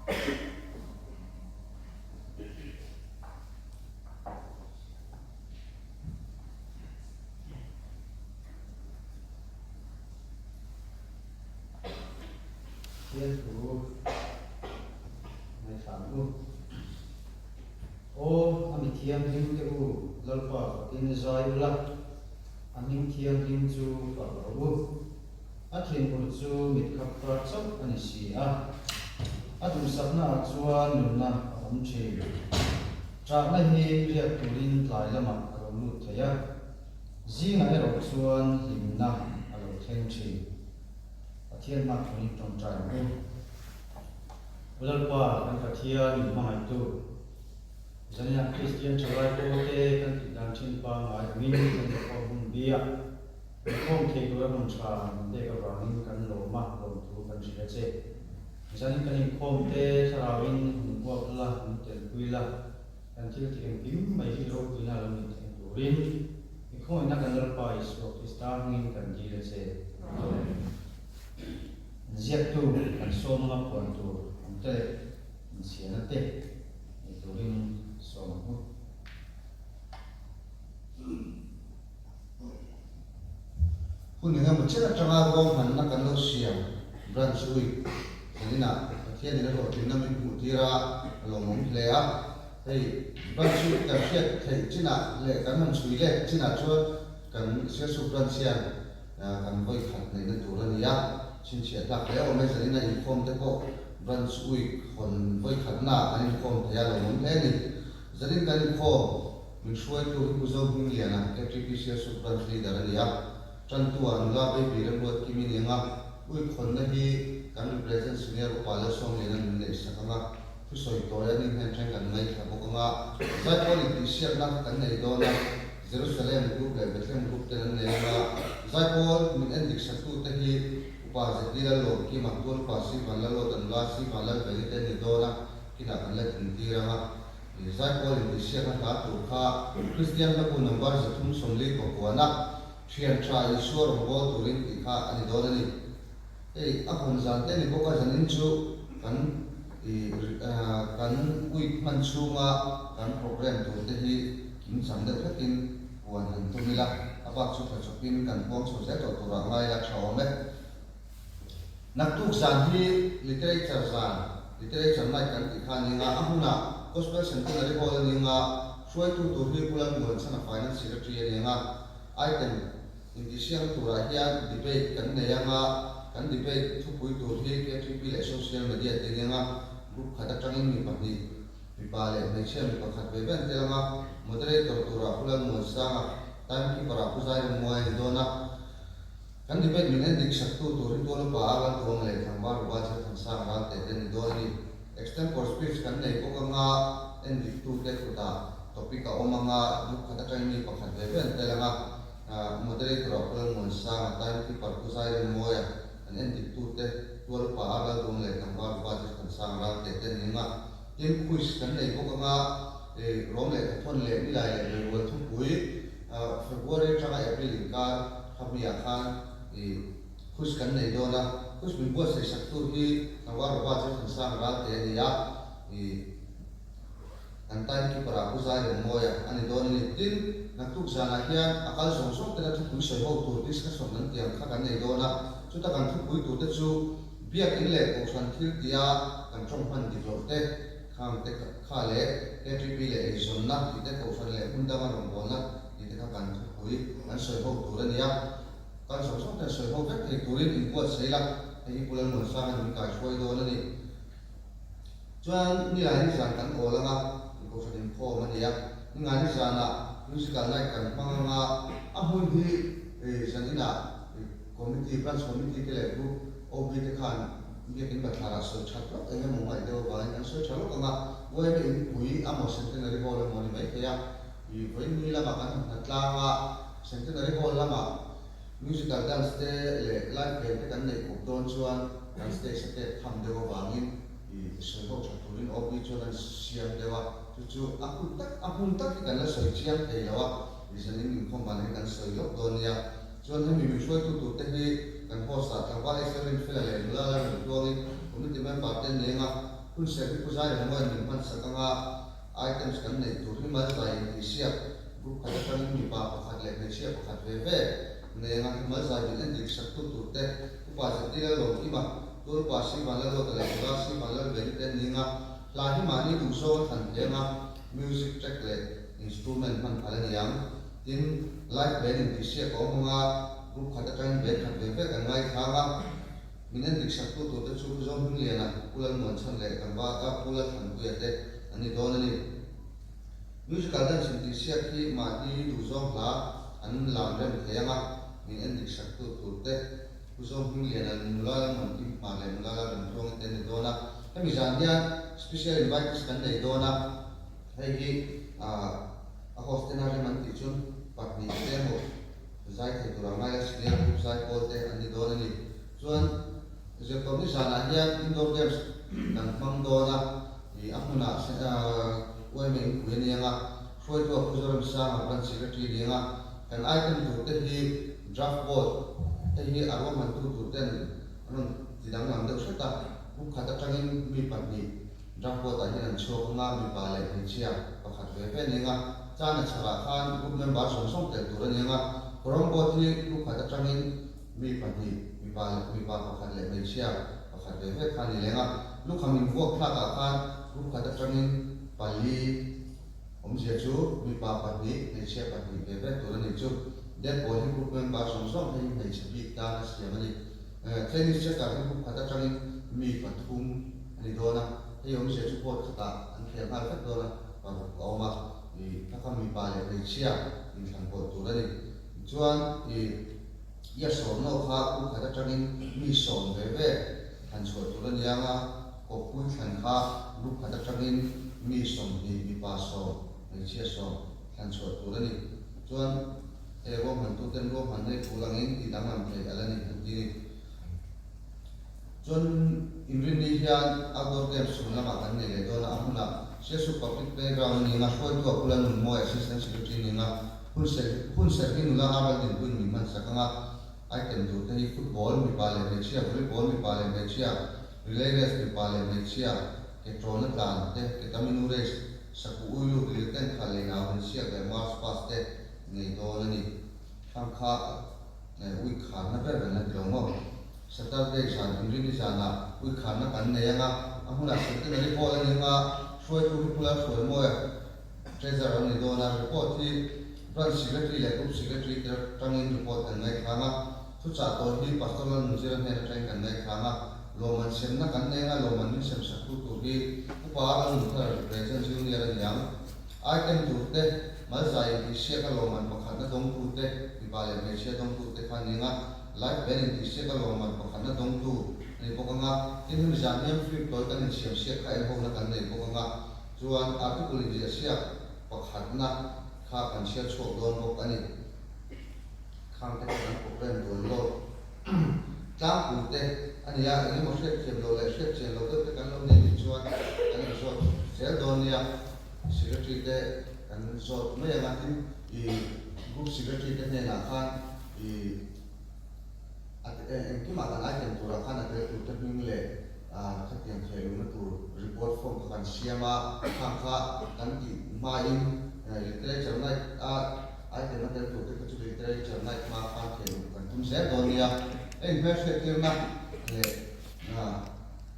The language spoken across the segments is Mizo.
Pathian thu ngaithla ang u. Aw, a mi thianghlim te u, Lalpa fakin zai ula, a hming thianghlim chu fak rawh u. A thinur chu mit khap kar chauh a ni si a, a duhsaknaah chuan nunna a awm thin. Ṭahna hi riak turin tlai lamah a lo lut thei a, zingah erawh chuan hlimna a lo thleng thin. Pathian hma thuin ṭawngṭai ang u. U Lalpa, kan Pathian min hmangaihtu, Zaniah Kristian ṭhalai pawlte kan tih dan ṭhin pangngai angin kan inkhawm hun biak. Inkhawm thei tura hmun ṭha min pek avangin kan lawm a, lawmthu kan hria che. Zanin kan inkhawm te thlarauin min uap la, min telpui la, kan thil tih engkim mai hi ropuina lo nih theih turin i khawngaihna kan Lalpa Isua Krista hmingin kan dil a che. Amen. Ziaktu kan sawm anga puan tur awm te leh inchhiarna te nei turin sawm ang u. Hun engemaw chen atanga ruahmanna kan lo siam Branch Week zaninah Pathianin a hlawhtlinna min hmuh tir a, a lawmawm hle a. Hei Branch Week kan hriat theih chinah leh kan han chhui let chinah chuan kan Sialsuk Branch hian kan vawi khat neihna tur a ni a, chhinchhiah tlak hle awm e. Zanina inkhawm te pawh Branch Week hawn vawi khatnaah kan inkhawm thei a, lawmawm hle a ni. Zanin kan inkhawm. Min hruaitu hi Pu Zohmingliana, KTP Sialsuk Branch Leader a ni a. Tantu ah nula baby remruat kim i ni ang a, uikhawnna hi kan Represent Senior Upa Lalsawmliana min neih sak ang a, thusawi tawi a ni hnen thleng kan ngaithla bawk ang a. Zaipawl intihsiakna kan nei dawn a, Jerusalem Group leh Bethlehem Group ten an nei ang a. Zaipawl min endik saktute hi Upa Zeti Lallawmkima, Tual Upa Sivan Lalawta nula Sivan Lalveli te an ni dawn a, kinah kan la dintir ang a. Zaipawl intihsiakna hla tur kha Kristian hlabu number 349 Thian tha Isua rawngbâwl turin tih kha a ni dawn a ni. Hei a hawn zan te ni bawk a, zanin chu kan kan week hman chhunga kan program tur te hi kimchang deuh hlekin puan han tum ila, a bak chu tha chawpin kan puang chho zel tawh turah ngai ila tha awm e. Naktuk zan hi Literature zan, Literature Night kan tih kha a ni nga, a hmunah Gospel Centenary Hall a ni nga, hruaitu tur hi Pu Lalmuanchhana Finance Secretary a ni nga, item intihsiakna turah hian debate kan nei anga, kan debate thupui tur hi KTP leh Social Media te a ni nga, group khat atangin mi pahnih, mipa leh hmeichhia mi pakhat ve ve an tel anga, moderator turah Pu Lalmuansanga, timekeeper-ah Pu Zairemmuai a ni dawn a. Kan debate min en dik saktu tur hi tual upa a ral tuang leh tlangval rupa thil thansang ral teh te ni dawn a ni. Extempore speech kan nei bawk anga en diktute kutah topic a awm anga group khat atangin mi pakhat ve ve an tel anga moderator ah Pu Lalmuansanga, timekeeper Pu Zairemmawia an en diktute tual upa a ral tuang leh tlangval rupa thil thansang ral teh te ni anga tin quiz kan nei bawk anga rawm leh thathawn leh nilai leh berual thupui February atanga April inkar khamiah khan ih Khush kan nei dawn a, Khush min buatsaih saktu hi Tlangval Rova Zirthansang Ralte a ni a, ih kan time keeper ah Pu Zairemmawia a ni dawn a ni. Tin, naktuk zanah hian a kal zawng zawng tena thupui sawi ho tur discussion an tih ang kha kan nei dawn a, chuta kan thupui turte chu Biakin leh Kohhran thil tia kan tawng hman dik loh te, Khang te kha leh KTP leh eizawnna tih te kohhran leh hmun danga rawngbawlna tih te kha kan thupui kan sawi ho tur a ni a. Kal zawng zawng ten sawi ho vek thei turin inbuatsaih ila, hei hi Pu Lalmuansanga min kaihruai dawn a ni. Chuan nilai ni zan kan awl anga kohhran inkhawm a ni a, ningai ni zanah musical night kan hmang anga a hmun hi zan inah Committee, Branch Committee te leh Group OB te khan biakin bathlarah sawi that lawk eng emaw ngaih deuh avangin kan sawi tha lawk ang a, YMA inpui amaw Centenary Hall emaw a ni maithei a, ih vawiin lamah kan han hna tlang a, Centenary Hall lamah Musical Dance te leh Live Band te kan neih kawp dawn chuan kan stage a tet tham deuh avangin ih sawi ho tha turin OB chuan an siam deuh a, chu chu a hun tak a hmun tak hi kan la sawi chiang thei lo a, ih zanin inkhawm ban hi kan sawi lawk dawn nia. Chuan hemi min hruaitu turte hi kan host ah tlangval Esther Rinfela leh nula Lalremtluangin committee member te an ni eng a. Hun serh hi Pu Zairengmuain min hmansak anga items kan neih tur hi Malzai intihsiak group khat atangin mipa pakhat leh hmeichhia pakhat ve ve nei anga hi Malzai min endik saktu tur te Upa Zetila Lawmkima, Tualpa Sivan Lalawta leh Nula Sivan Lalveni te an ni anga hla hi mahni duhzawng a thlan thei anga music track leh instrument hman phal a ni ang. Tin, live band intihsiak a awm anga group khat atangin band khat ve ve kan ngaithlang a. Min endik saktu turte chu Pu Zohmingliana, Pu Lalmuanchhan leh Tlangvata Pu Lalthanpuia te an ni dawn a ni. Musical dance intihsiak hi mahni duhzawng hla an lam rem thei anga min endik saktu turte Pu Zohmingliana, Nula Lalmuankim Hmar leh Nula Lalremtluangi te an ni dawn a. Hemi zan hian Special Invitees kan nei dawn a, hei hi a host tena rem an tih chuan pahnih te emaw Zai thei tur ang ngaia senior group zai pawl te an ni dawn a ni. Chuan zirtawpni zanah hian indoor games kan hmang dawn a, ih a hmunah yma inpui a ni ang a, hruaitu a Pu Zoremsanga Branch Secretary ni ang a, kan item tur te hi draft board te hi a ruahmantu tur ten an rawn ti danglam deuh hret a, group khat atangin mi pahnih draft board ah hian an chhuak ang a, mipa leh hmeichhia pakhat ve ve a ni ang a. China chhakah khan group member zawng zawng tel tur a ni ang a, Kawrawng board hi group khat atangin mi pahnih, mipa leh mipa pakhat leh hmeichhia pakhat ve ve kha a ni leng a, lukham invuak thlakah khan group khat atangin pali awmzia chu mipa pahnih, hmeichhia pahnih ve ve tur a ni chu. Dead ball hi group member zawng zawng hei hmeichhe bik tan a siam a ni. Tennis checker hi group khat atangin mi pathum a ni dawn a, hei awmzia chu board khatah an khel nghal vek dawn a. Paruk a awm a, i thla kha mipa leh hmeichhia inthlan pawlh tur a ni. Tichuan, i ia sawmnaw kha kum khat atangin mi sawm ve ve thlan chhuah tur a ni ang a, kawppui thlan kha group khat atangin mi 20, mipa sawm, hmeichhia sawm thlan chhuah tur a ni. Chuan, he ruahmantuten ruahman nei tul angin ti danglam thei a la ni an ti ni. Chuan Inrinni hian outdoor games chhun lamah kan nei leh dawn a, a hmunah Siasuk Public Playground a ni ang a, hruaitu a Pula Nunmawi Assistant Secretary a ni ang a, hun serh hun serh hi nula Aral Dinpuiin min hman sak ang a, item tur te hi football mipa leh hmeichhia, volleyball mipa leh hmeichhia, relay race mipa leh hmeichhia, ke tawna tlan te, ke taminu race, sakuh uilut, lirten khalh leh nau insiak leh march past te nei dawn a ni. Thlang kha ui kharna ber kan la ti lo maw? Saturday zan Inrini zanah ui kharna kan nei ang a, a hmunah Centenary Hall a ni ang a, hruaitu hi Pu Lalhruaimawia Treasurer a ni dawn a, report hi Branch Secretary leh Group Secretary te atangin report kan ngaithlang a, thuchah tawi hi Pastor Lalnunzira hnen atangin kan ngaithlang a, lawmman semna kan nei ang a, lawmman min sem saktu tur hi Upa Lalnunthara Represent Junior a ni ang. Item tur te, Malzai intihsiak a lawmman pakhatna dawngtu te, mipa leh hmeichhia dawngtu te kha ning a, Live band intihsiak a lawmman pakhatna dawngtu a ni bawk ang a, tin hemi zan hian film tawi kan insiamsiak kha enhawna kan nei bawk ang a, chuan article inziahsiak pakhatna kha kan chhiar chhuak dawn bawk a ni. Khang te kha kan program duan lawk tlangpui te a ni a, engemaw hriatthiam loh leh hriatchian loh deuh te kan lo nei nih chuan kan inzawt zel dawn nia. Secretary te kan zawt mai ang a, tin i group secretary te hnenah khan i a engkimah kan item turah khan a tel tur te hming leh khatiang thehluhna tur report form kha kan siam a, khang kha kan tih hmain literature night a item a tel tur te kha chu literature night hma khan thehluh kan tum zel dawn nia. Hei hmelhriattirna leh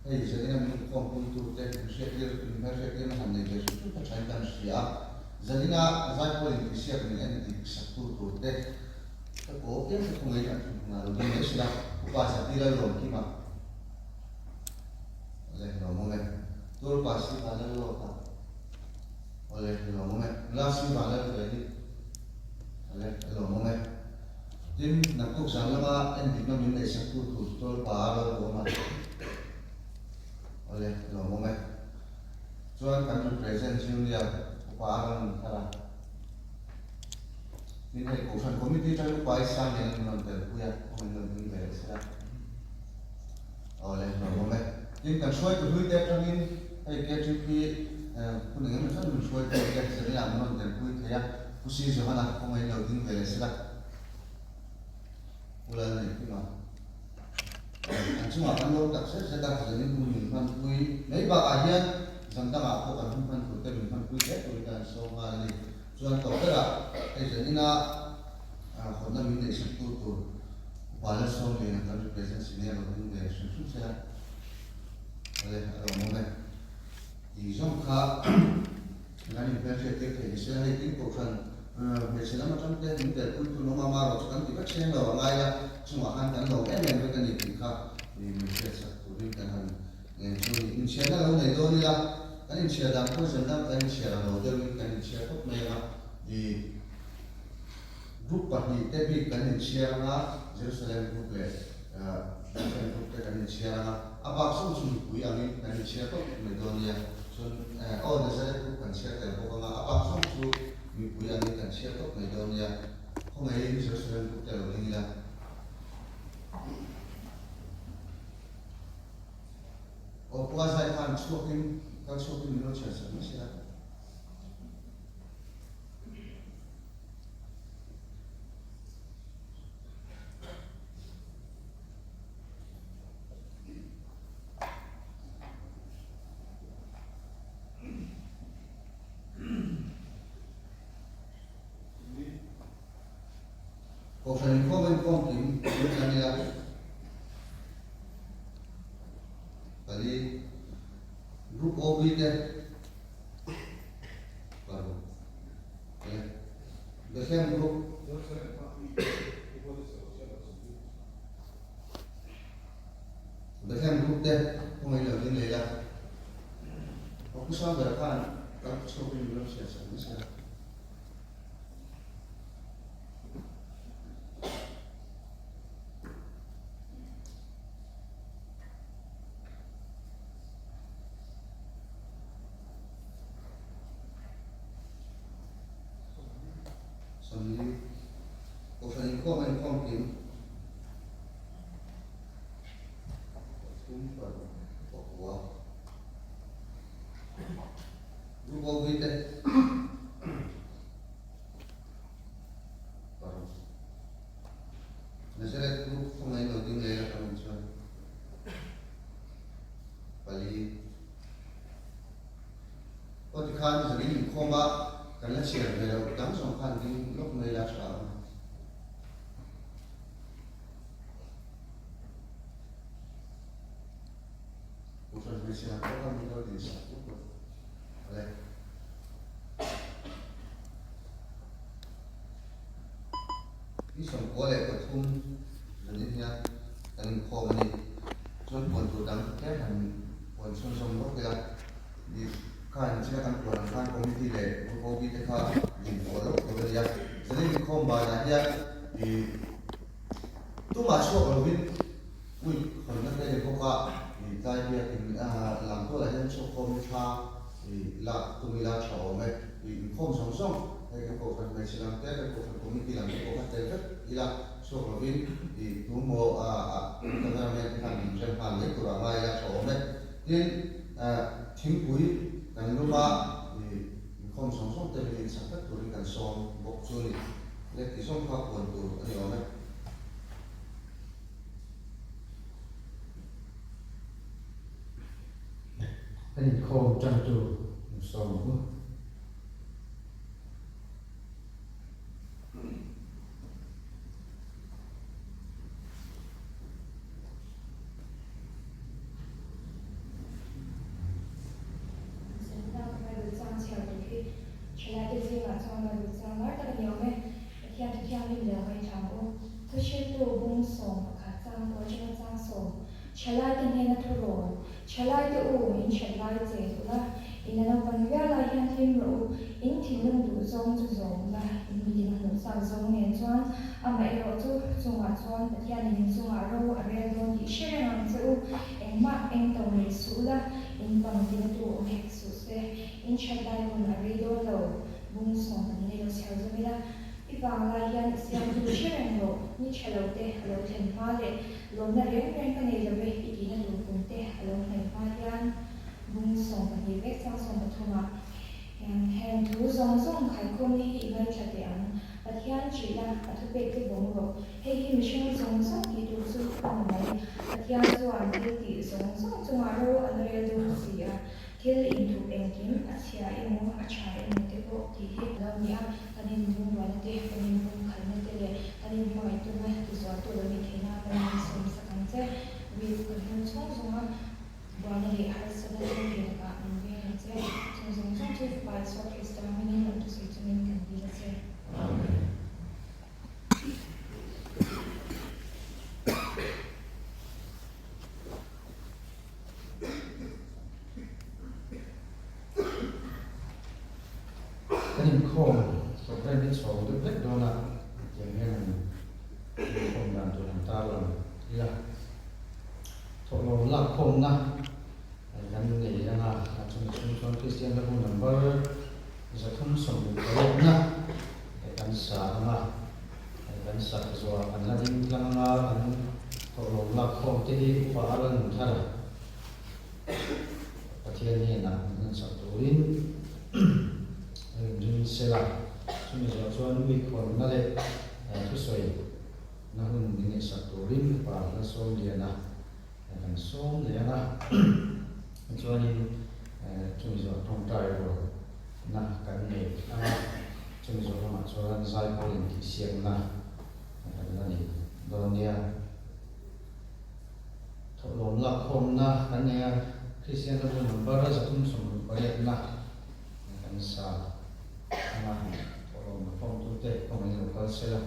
Hei Zalina min inkhawmpuitu te in hriattir, in hmelhriattirna han nei ve hrim hrim kha thain kan hria a. Zalina zaipawl intihsiak min en dik saktu tur te ka kaw piang te khawngaihin an thunhunah lo ding mai sela, Upa Zatila Lawmkima Awle lawmawm e. Tualpa Siva Lalluaka Awle lawmawm e. Nula Siva Lalveli Awle lawmawm e. Tin, naktuk zan lama endikna min neihsaktu tur tawlpa a lo duam a. Awle, lawmawm e. Chuan kan represent Junior upa a rawn inthar a. Tin, hei Kohhran Committee atangin upa i sang nen an rawn telpui a, kawng in rawn ding ve leh sela. Awle, lawmawm e. Tin, kan hruaitu hlui te atangin hei KTP hun eng emaw chuan min hruaitu te Zanina min rawn telpui thei a. Pu Si Johana kawngaiin lo ding ve leh sela, Pu Lalneihkima an chungah kan lo tak zet zet a, zanin hun min hmanpui. hmanpui mai bakah hian zan dangah pawh kan hun hman tur te min hmanpui hle turin kan han sawm nghal a ni. Chuan tawh berah hei zanina hawnna min neihsak tu tur Upa Lalsawmliana kan represent senior lo ding ve hrim hrim se a, awle a lo awm e. Tih zawng kha kan inhmelhriat tir thei ni se hei tin kohhran hmeichhe lam atang te min telpui tu an awm a, amaherawhchu kan ti vek seng lo a ngai a, chungah khan kan lo em em vek a ni tih kha min hriatsak turin kan han ngen chu a ni. Inchhiarna lo nei dawn ila, kan inchhiar dan pawh zan dang kan inchhiar ang lo deuhin kan inchhiar khawp mai ang a, ih group pahnih te bik kan inchhiar ang a, Jerusalem group leh Bethlehem group te kan inchhiar ang a, a bak zawng chu mipui angin kan inchhiar tawp mai dawn nia. Chuan aw Nazareth group kan chhiar tel bawk ang a, a bak zawng chu mipui angin kan chhiar tawp mai dawn nia. Khawngaihin Jerusalem group te lo ding ila. Aw Pua zai khan chhuakin kal chhuakin min lo chhiar sak mai sia. Kohhran inkhawm a inkhawm kim lut an ila pali group OB te paruk le Bethlehem group Bethlehem group te kawngin lo ding leh ila Aw Pu Sangber khan kal chhuakin min lo chhiar sak nasa. Sawmli, Kohhran inkhawm a inkhawm kim pathum paruk pakua Group OV te paruk Nazareth Group khawngaih lo ding leh a kan awm chuan pali Aw tikhan zanin inkhawm a kan la chhiar ve loh dang zawng khan ding lawk mai la tha ang. Kohhran hmeichhe lam pawh kha min lo din sak tuk lo. Awle. Ni 98 zanin hian kan inkhawm a ni. Chuan puan tur dang tlem han puan chhunzawm lawk ila. Ni kha inchhia kan puan ang khan committee leh group OB te kha din tawh lawk tur a ni a. Zanin inkhawm banah hian ih tumah chhuak lovin Ui hawnna te ni bawk a, ih tlai biakin lam tualah hian chhuakkhawm hi thla ih lak tum ila tha awm e. Ih inkhawm zawng zawng hei kan kohhran hmeichhe lam te, kan kohhran committee lam te pawh kha tel vek ila chhuak lovin ih tu maw cameraman te khan min rem nghal mai turah ngai ila tha awm e. Tin, thingpui kan lum a, ih inkhawm zawng zawng te min insak vek turin kan sawm bawk chu a ni. Le tih zawng kha puan tur a ni awm e. Kan inkhawm tantu sawm ang u. Zanna ka Bible chang chhiar tur hi thalaite zingah chuan Bible chang lar tak a ni awm e. Pathian thu thianghlim leh a ngaithla ang u. Thuhriltu bung 11 chang pawh atanga chang sawm thalaite hnena thu rawn, Thalaite u, in that lai che duh la, in a naupang viau lai hian hlim rawh u, in thinlung duh zawng chu zawm la, in mitin a hmuh chak zawng nen chuan amaherawh chu chungah chuan Pathianin in chungah ro a rel dawn tih hre reng ang che u, engmah eng to nei suh la, in pang tina tu awm hek suh se, in that lai hun a rei dawn lo. Bung 12 lo chhiar zawm ila, i vang lai hian i siamtu hre reng rawh, ni tha lo te a lo thlen hma leh lawmna reng reng ka nei lo e i tihna tur kum te a lo hnaih hma hian bung 12 vek chang 13 ah hian heng thu zawng zawng khaikhawmna hi i ngaithla teh ang, Pathian ṭih la, a thupek te vawng rawh, hei hi mihring zawng zawng tih tur chu a ni mai, Pathian chuan thil tih zawng zawng chungah ro a la rel dawn. a. Thil inthup engkim, a chhia emaw, a tha emaw te pawh tih hi a lo ni a, kan inlungrualna te, kan inbumkhalna te leh kan inhmangaihtunna tizualtu lo nih theihna a min sawmsak ang che. Week kan hman chhung zawnga buaina leh harsatna thleng thei lakah min veng ang che. Chung zawng zawng chu Fapa Isua Krista hmingin lo thusawi chungin kan dil a che. Amen. Kan inkhawm programme hi chhawng deuh vek dawn a, tiang hian han inkhawm dan tur han tarlang ila. Thawhlawm lakkhawmna kan nei ang a, chumi chhung chuan Kristian hlabu number 368-na kan sa ang a, kan sak zuah kan la ding tlang ang a, kan thawhlawm lakkhawm te hi upa a la nun thar a, Pathian hnenah min hlan sak turin a inring sela, chumi zawh chuan uikhawnna leh thusawi na hun min ngaihsak turin upa hla sawm liana kan sawm leh ang a, tichuanin chumi zawh tawngtai rual na kan nei ang a, chumi zawh lamah chuan zaipawl intihsiakna kan la nei dawn nia. Thawhlawm lakkhawmna kan nei a, Kristian ram number 368-na kan sa ang a, thawhlawm lakhawmtute kawngin lo kal sela.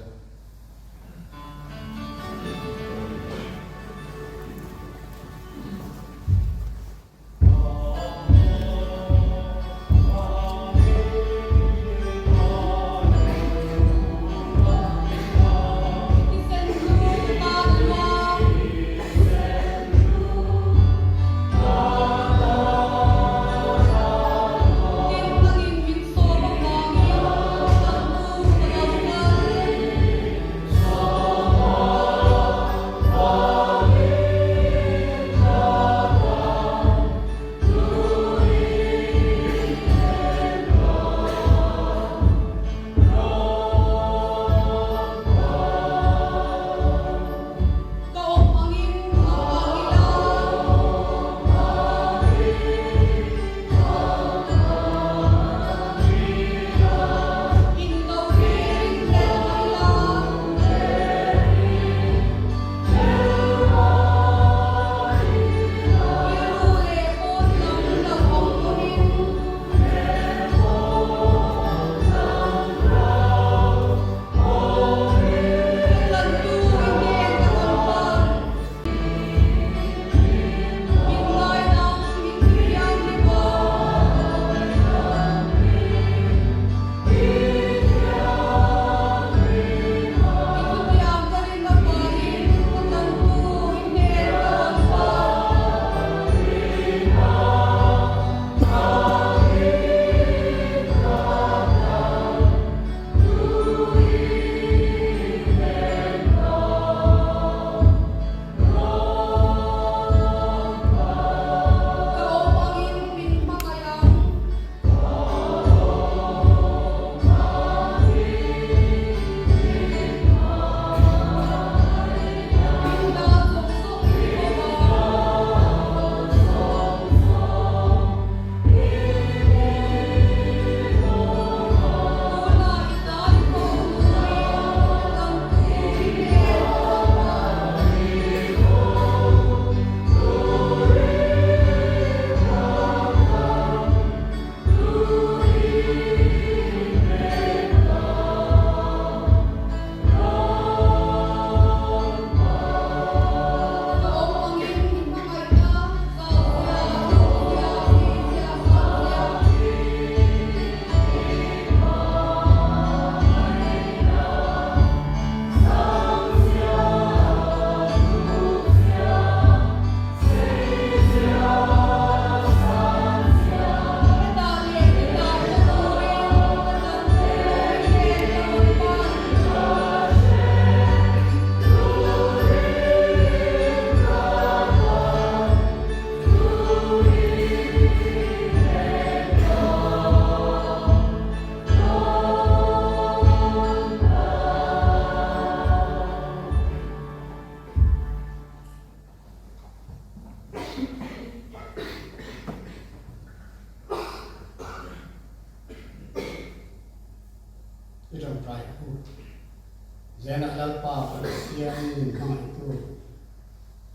Zenah Lalpa kan Pathian min hmangaihtu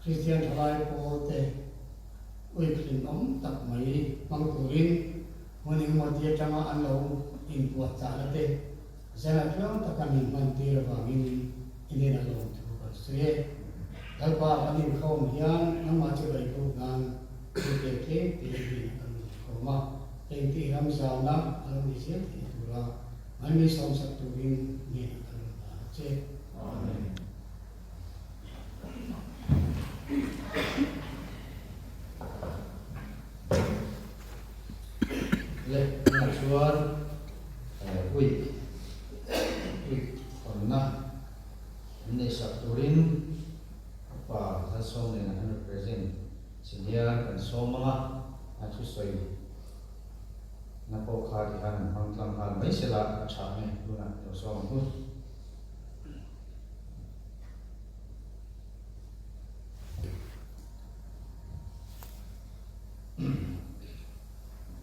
Kristian thalai pawlte uiphlimawm tak mai hmang turin hmun engemaw ti atanga an lo inpuahchahna te Zenah tluang taka min hmantir avangin i hnenah lawmthu kan sawi e. Lalpa kan inkhawm hian nangmah chu beihbuk nan thilpek tlem te i hnenah kan rawn khawm a, heng tih ramzauhna a lo ni zel theih tura Mai mi sawmsak turin hnenah kan rawn dah ang che. Amen. Le tunah chuan week week hawnna an neihsak turin upa Lalsawm nena an represent senior kan sawm ang a, a thusawi na pawh kha ti khan an hmang tlang nghal mai sela a tha ang e, tunah lo sawm ang u.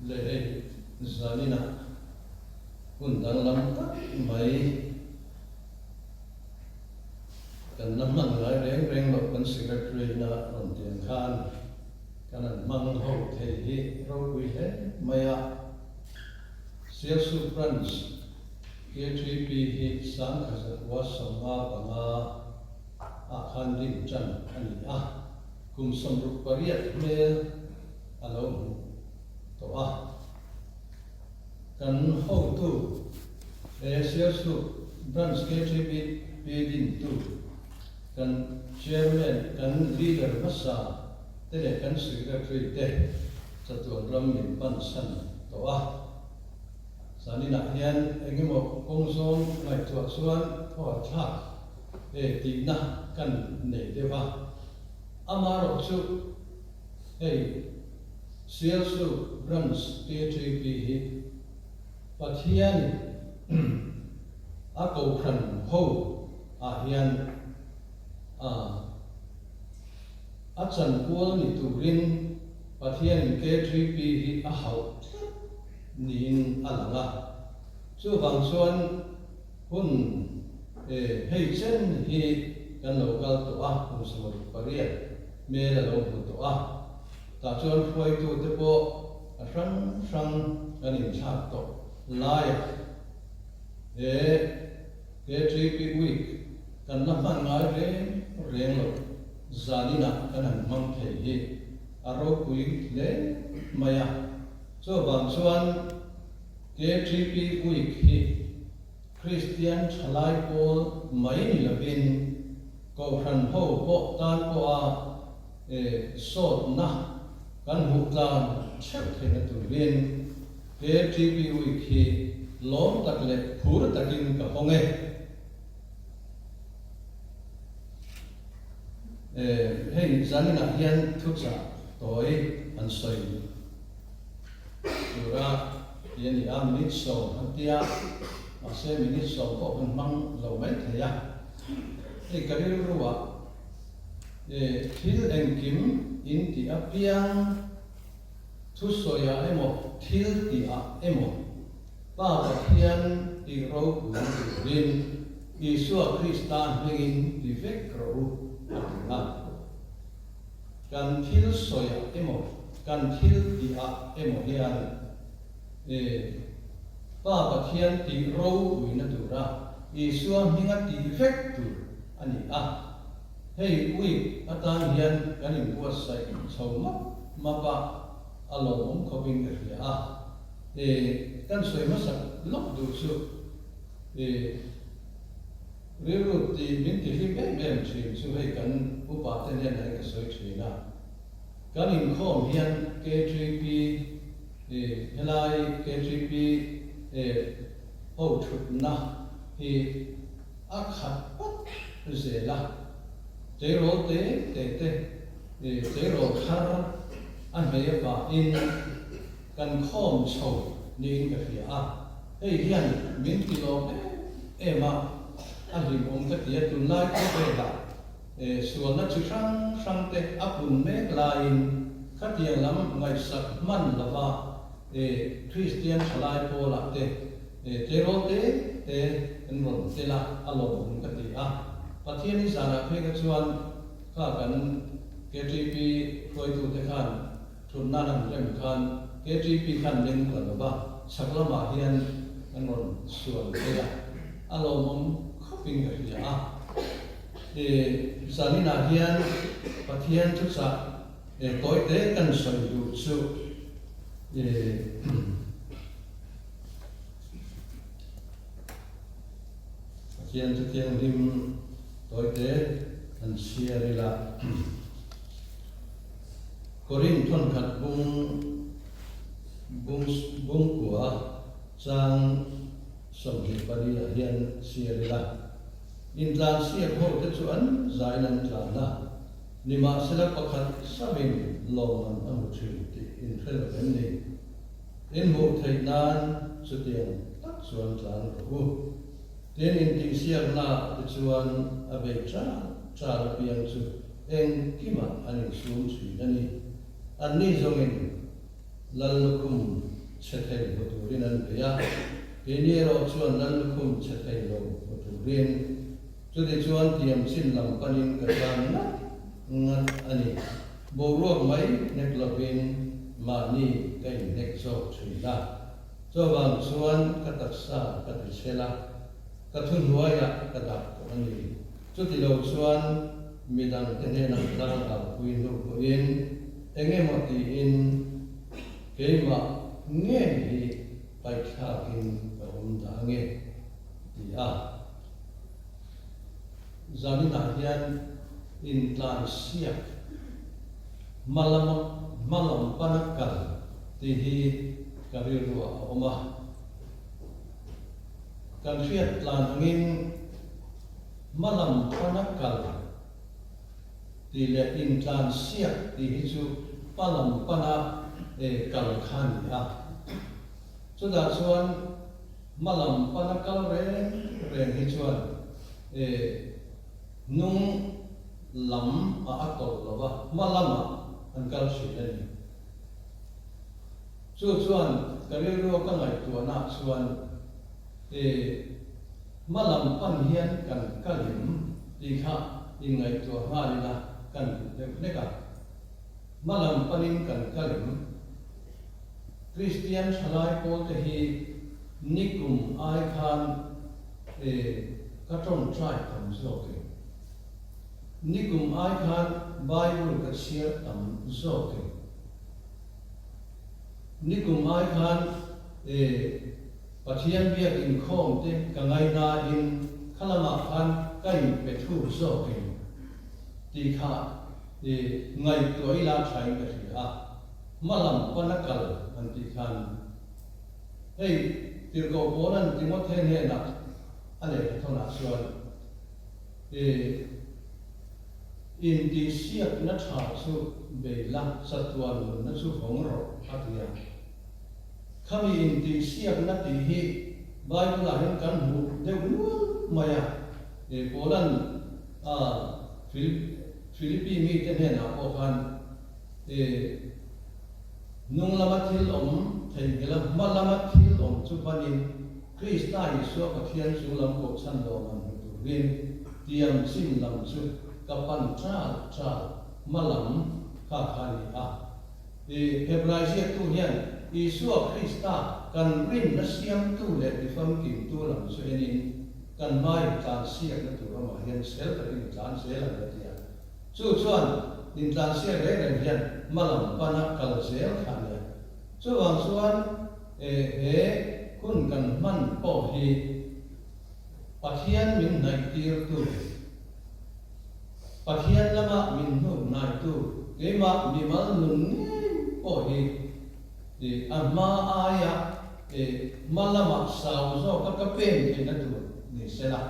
Le hei zaninah hun danglam tak mai kan la hman ngai reng reng loh kan secretary na rawn tiang khan kan han hmang ho thei hi ropui hle mai a. Sialsu Branch KTP hi 1155 ah khan din tan a ni a, kum 68 hmel a lo hmu tawh a. Kan hotu he Sialsu Branch KTP dintu kan Chairman, kan Leader hmasa te leh kan Secretary te chatuan ram min pansan tawh a. Zaninah hian eng emaw kawng zawng ngaihtuah chuan thaw thlak e tihna kan nei deuh a. Amaherawh chu hei Sialsu Branch KTP hi Pathianin a kohhran ho ah hian a A chanpual ni turin Pathianin KTP hi a hauh tlat niin a lang a. Chuvang chuan hun hei chen hi kan lo kal tawh a, kum 68 hmel a lo hmu tawh a. Tah chuan hruaitute pawh a hrang hrang kan inthlak tawh laiah he KTP Week kan la hman ngai reng reng lo. Zaninah kan han hmang thei hi a ropui hle mai a, chuvang chuan KTP Week hi Kristian thalai pawl mai ni lovin Kohhran ho pawh tan pawha sawtna kan hmuh tlan theuh theihna turin KTP Week hi lawm tak leh phur takin ka hawng e. Hei zaninah hian thuchah tawi an sawi tura ti a ni a, minute 10 an tia, mahse minute 10 pawh kan hmang lo mai thei a. Hei ka rilruah thil engkim in tih apiang thusawiah emaw thil tihah emaw Pa Pathian tih ropui turin Isua Krista hmingin ti vek rawh u, a ti a. Kan thil sawiah emaw, kan thil tihah emaw hian e Pa Pathian tih ropuina tura Isua hminga tih vek tur a ni a. Hei week atan hian kan inbuatsaih chho map map a, a lawmawm khawpin ka hria a. E kan sawi hmasak lawk duh chu e rilru ti min ti hlim em em thin chu hei kan upa te hnenah hian ka sawi thin a, kan inkhawm hian KTP e helai KTP e ho thutna hi a khat pawp zel a, tleirawl te te te e tleirawl thar a hmei avahin Kan khawm chho niin ka hria a, hei hian min ti lawm em em a, a hlimawm ka ti a, tunlai khawvelah sualna chi hrang hrang te a pun mek laiin khatiang lam ngaihsak hman lova Kristian thalai pawlah te. Tleirawl te te an rawn tel a, a lawmawm ka ti a. Pathian i zanah phei kha chuan kha kan KTP hruaitute khan thut nan an rem khan KTP khan leng ta lo va, chhak lamah hian an rawn suan phei a, a lawmawm khawpin ka hria a. Zaninah hian Pathian thuchah tawi te kan sawi duh chu Pathian chu thianghlim tawite an chhiar ila. Korin thawnkhat bung bung bungkua chang 24 ah hian chhiar ila. Intlan siak ho te chu an zain an tlan a, nimahsela pakhat savin lawmman a hmu thin tih inhre lo em ni? In hmuh theih nan chutiang tak chuan tlan rawh u. Tin, intihsiakna te chuan a bei char char apiang chu engkimah an insum thin a ni. Anni zawngin Lal lukhum chhe thei hmu turin an bei a, keini erawh chuan Lal lukhum chhe thei lo hmu turin. Chutichuan tiam chin lam panin ka tlan ngat ngat a ni. Boruak mai hnek lovin mahni ka inhnek zawk thin a. Chuvang chuan ka taksa ka ti chhel a, ka thuhnuaiah ka dah tawh a ni. Chuti lo chuan midangte hnenah tlang alpui hnu pawhin eng emaw tiin keimah ngei hi paihthlakin ka awm dah ange, ti a. Zaninah hian intlansiak hma lama hma lam pana kal tih hi ka rilruah a awm a. Kan hriat tlan angin hma lam pana kal tih leh intlansiak tih hi chu hma lam pana kal kha a ni a. Chutah chuan hma lam pana kal reng reng hi chuan hnung lam ah a tawlh lo va, hma lamah an kal thin a ni. Chu chuan ka rilrua ka ngaihtuahna ah chuan hma lam pan hian kan kal em tih kha inngaihtuah nghal ila kan duh deuh hlek a. Hma lam panin kan kal em? Kristian thalai pawlte hi nikum ai khan ka tawngtai tam zawk e. Nikum ai khan Bible ka chhiar tam zawk e. Nikum ai khan Pathian biak inkhawm te ka ngaihnain kha lamah khan ka inpe thuk zawk e tih kha ngaihtuah ila thain ka hria a. Hma lam pana kal an tih khan hei Tirhkoh Paula'n Timothe hnenah a lehkha thawnah chuan i intihsiakna tha chu bei la, chatuan nunna chu vawng rawh a ti a. Khami intihsiakna tih hi Bible-ah hian kan hmuh deuh nual mai a, Paula'n Philippi mite hnenah pawh khan I hnung lama thil awm theihnghilh a, hma lama thil awm chu banin Krista Isua Pathian chung lam kohchhan lawm an hmu turin tiam chin lam chu ka pan ṭal ṭal hma lam kha kha a ni a. I Hebrai ziaktu hian Isua Krista kan rinna siamtu leh tifamkimtu lam chu enin kan hmaiin tlansiakna tur ramah hian sel takin i tlan zel ang a ti a. Chu chuan intlansiak reng reng hian hma lam pana kal zel kha a nia. Chuvang chuan he hun kan hman pawh hi Pathian min hnaihtirtu, Pathian lama min hnuk hnaitu keimah mimal nun ngei pawh hi a hma aia hma lama sau zawka ka pen theihna tur ni sela.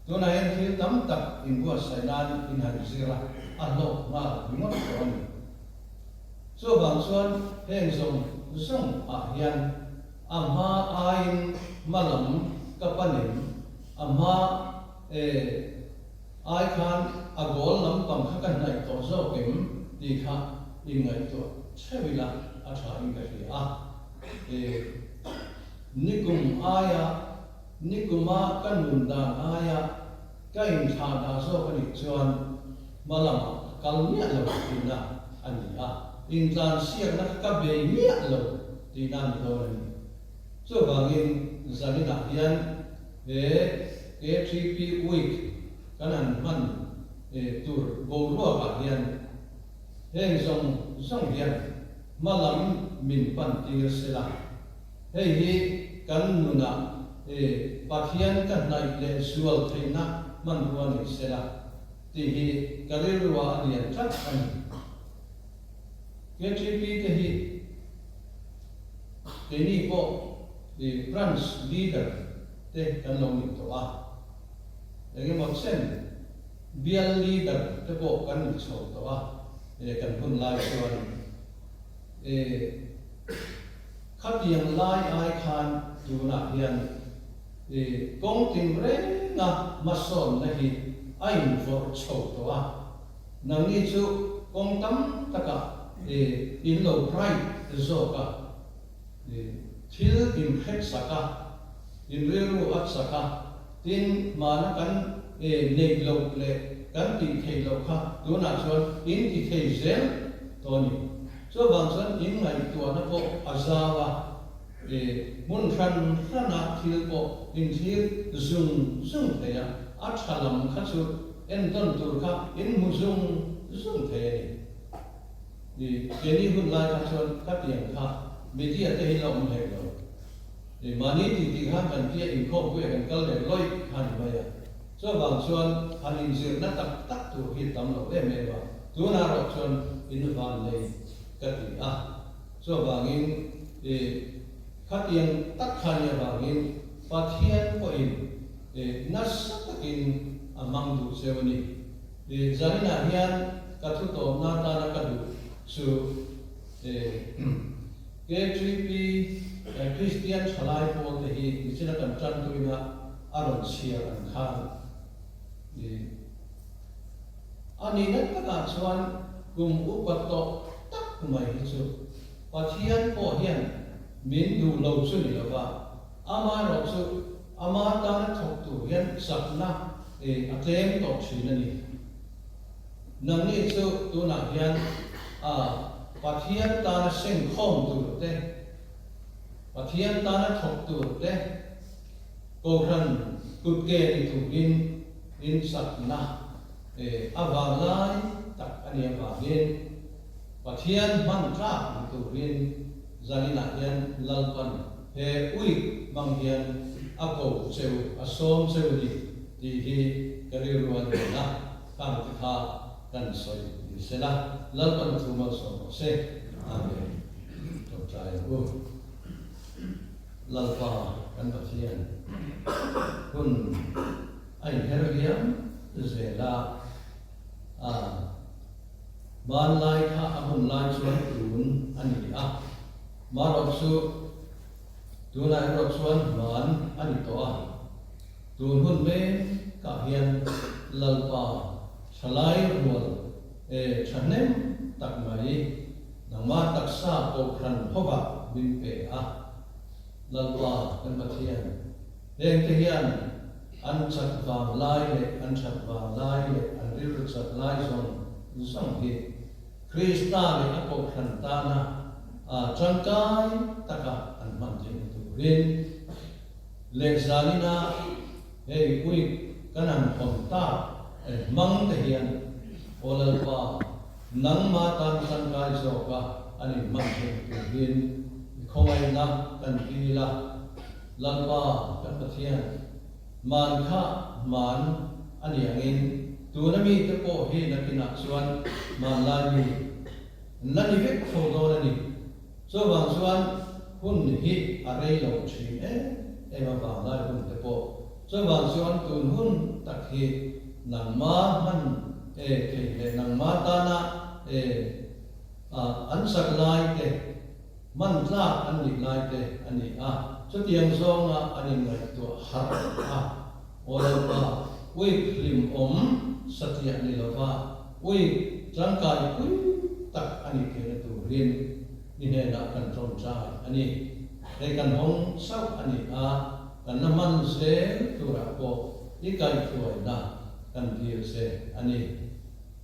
Tunah hian thil tam tak inbuatsaih nan in han zir a, a hlawk nghal ringawt tawh a ni. Chuvang chuan heng zawng zawng ah hian a hma aiin hma lam ka panin a hma e ai khan a goal lampang kha ka hnaih tawh zawk em tih kha inngaihtuah theuh ila a tha in ka hria a. E. Nikum aia, nikuma ka nun dan aia ka inthlah dah zawk a nih chuan hma lamah ka kal miah lo tihna a ni a, intlansiakna kha ka bei miah lo tihna a ni dawn a ni. Chuvangin zaninah hian he KTP Week kan han hman tur boruakah hian heng zawng zawng hian hma lam min pan tir sela. Hei hi kan nunah Pathian ka hnaih leh zual theihna hmanrua ni sela tih hi ka rilrua a lian tlat a ni. KTP te hi keini pawh branch leader te kan lo ni tawh a, engemaw chen bial leader te pawh kan ni chho tawh a, kan hun lai chuan Khatiang lai ai khan tunah hian kawng tinrenga hmasawnna hi a invawrh chho tawh a, nangni chu kawng tam takah in lo bright zawk a, thil inhret sak a, in rilru a chak a, tin hmana kan neih loh leh kan tih theih loh kha tunah chuan in ti thei zel tawh a ni. Chuvang chuan in ngaihtuahna pawh a zau a, hmun hran hrana thil pawh in thlir zung zung thei a, a tha lam kha chu entawn tur kha in hmu zung zung thei a ni. Keini hun lai kha chuan ka tiang kha media te hi la awm hlek lo. Mahni tih tih khan kan tia inkhawmpuiah kan kal leh lawih kha ni mai a. Chuvang chuan han inzirna tak tak tur hi tam lo em em a. Tunah erawh chuan in van nei ka ti a, chuvangin i khatiang tak kha ni avangin Pathian pawhin i nasa takin a hmang duh cheu a ni. I zaninah hian ka thutawmna atana ka duh chu i KTP Kristian thalai pawlte hi nichina kan tantuina a rawn chhiar ang khan i A nihna takah chuan kum upa tawh tak mai hi chu Pathian pawh hian min duh lo chu ni lova, amaherawh chu ama tana thawk tur hian chakna a tlem tawh thin a ni. Nangni chu tunah hian a Pathian tana sengkhawm tur te, Pathian tana thawk tur te, Kohhran kutke ni turin in chakna a vang lai tak a nih avangin Pathian hman tlak ni turin zaninah hian Lalpan he uik hmang hian a ko cheu, a sawm cheu ni tih hi ka rilru a ni a, khang te kha kan sawi ni sela, Lalpan thu malsawm rawh se. Amen. Tawngtai ang u. Lalpa kan Pathian hun a inher liam zel a, a hmanlai kha a hun lai chuan tun a ni a, marawh chu tunah erawh chuan hman a ni tawh a, tun hun mekah hian Lalpa thalai rual e thahnem tak mai Nangmah taksa kohhran hovah min pe a, Lalpa kan Pathian, hengte hian an chak vang lai leh an that vang lai leh an rilru chak lai zawng zawng hi Krista leh a kohhran tana tangkai taka an hman theihna turin leh zanina hei week kan han hawn tak hmang te hian Aw Lalpa, Nangmah tan tangkai zawka an inhman theih turin i khawngaihna kan dil a, Lalpa kan Pathian, man kha man a ni angin tuna mite pawh hi nakinah chuan hmanlai mi la ni vek tho dawn a ni. Chuvang chuan hun hi a rei lo thin em em a vanglai hun te pawh. Chuvang chuan tun hun tak hi nangma hman e thei leh nangma tana e a an chak lai te, hman tlak an nih lai te a ni a. Chutiang zawnga an inngaihtuah harh a, Aw Lalpa, uik hlimawm satliah ni lova uik tangkai pui tak a nih theihna turin i hnenah kan tawngtai a ni. Hei kan hawng chauh a ni a, kan la hman zel turah pawh i kaihhruaina kan dil che a ni.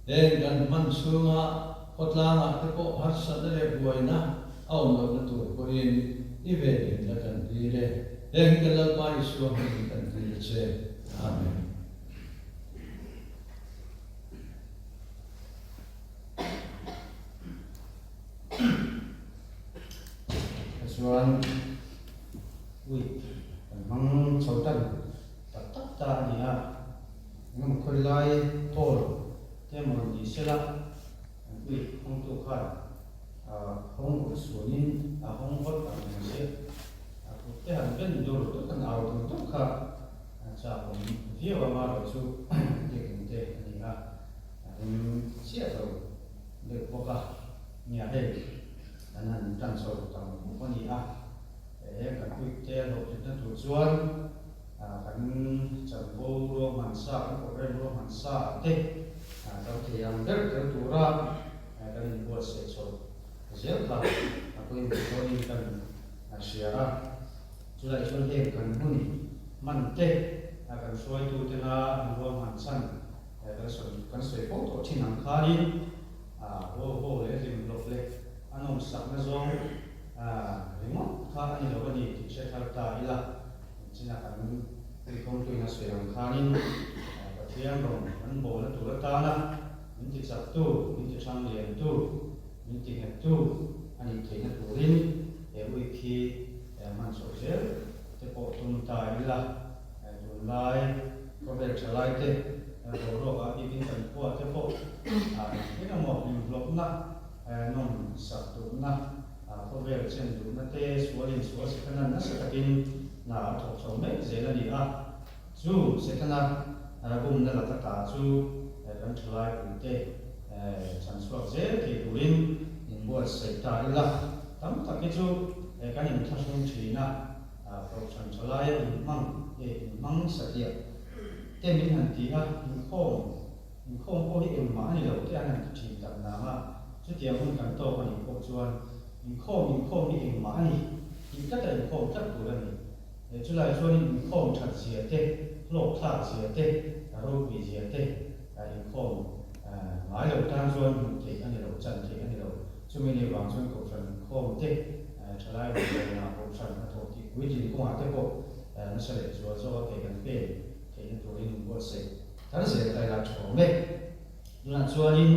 Heng kan hman chhunga khawtlangah te pawh harsatna leh buaina a awm lohna tur pawhin i venhimna kan dil e. Heng hi kan Lalpa Isua hmingin kan dil che. Amen. Chuan ui kan hmang chho tan tak tak ta a ni a, engemaw khawi lai hall te emaw ni sela an ui hawngtu khan hawng awrh suanin a hawng vat ang ang chiah a kut te han ben dur dur han au dur dur kha a chak awm viau a marawh chu biakinn te a ni a a rem chiah lo deuh bawk a nia hei kan han tan chho tam khawp a ni a heng kan puite hlawhtlinna tur chuan kan chanvo ruahman sa kan program ruahman sa te kan thei ang ber tel tura kan inbuatsaih chho zel kha a pawimawh dawnin kan hria a chulai chuan heng kan hun hman te kan hruaitutena an ruahman chhan Kan sawi kan sawi fo tawh thin ang khanin haw haw leh hlim hlawp leh a nawmsakna zawng ringawt kha a ni lo a ni tih hre thar ta ila, china kan puikhawmtuin a sawi ang khanin Pathian rawn kan bawlna tur atana min ti chaktu, min ti thang liantu, min ti nghettu a nih theihna turin he ui khi hman chhoh zel te pawh tum ta ila. Tunlai khawvel thalai te boruak ah bikin kan khua te pawh eng emaw hlimhlawpna nawm sak duhna khawvel chen duhna te sualin sual Setana nasa takin hna a thawk chho mek zel a ni a. Chu Setana bumna laka ta chu kan thalai puite chhan chhuak zel thei turin inbuatsaih ta ila tam tak hi chu kan inthlahrung thin a. Kohhran tha laia inhmang e inhmang satliah te min han ti a, inkhawm inkhawm pawh hi engmah a ni lo te an han ti thin tak nang a, chutiang hun kan tawk a nih pawh chuan inkhawm inkhawm hi engmah a ni tih tlata inkhawm tlat tur a ni. Chulai chuanin inkhawm that zia te, hlawk thlak zia te, ropui zia te inkhawm ngai lo tan chuan hmuh theih a ni lo, chan theih a ni lo. Chumi ni vang chuan kohhran inkhawm te, Thalai rawngbawlna kohhran hnathawh tih puitlin kawngah te pawh nasa leh zual zawka ke kan pen theihna turin inbuatsaih thar zel ta ila tha awm e. Tunah chuanin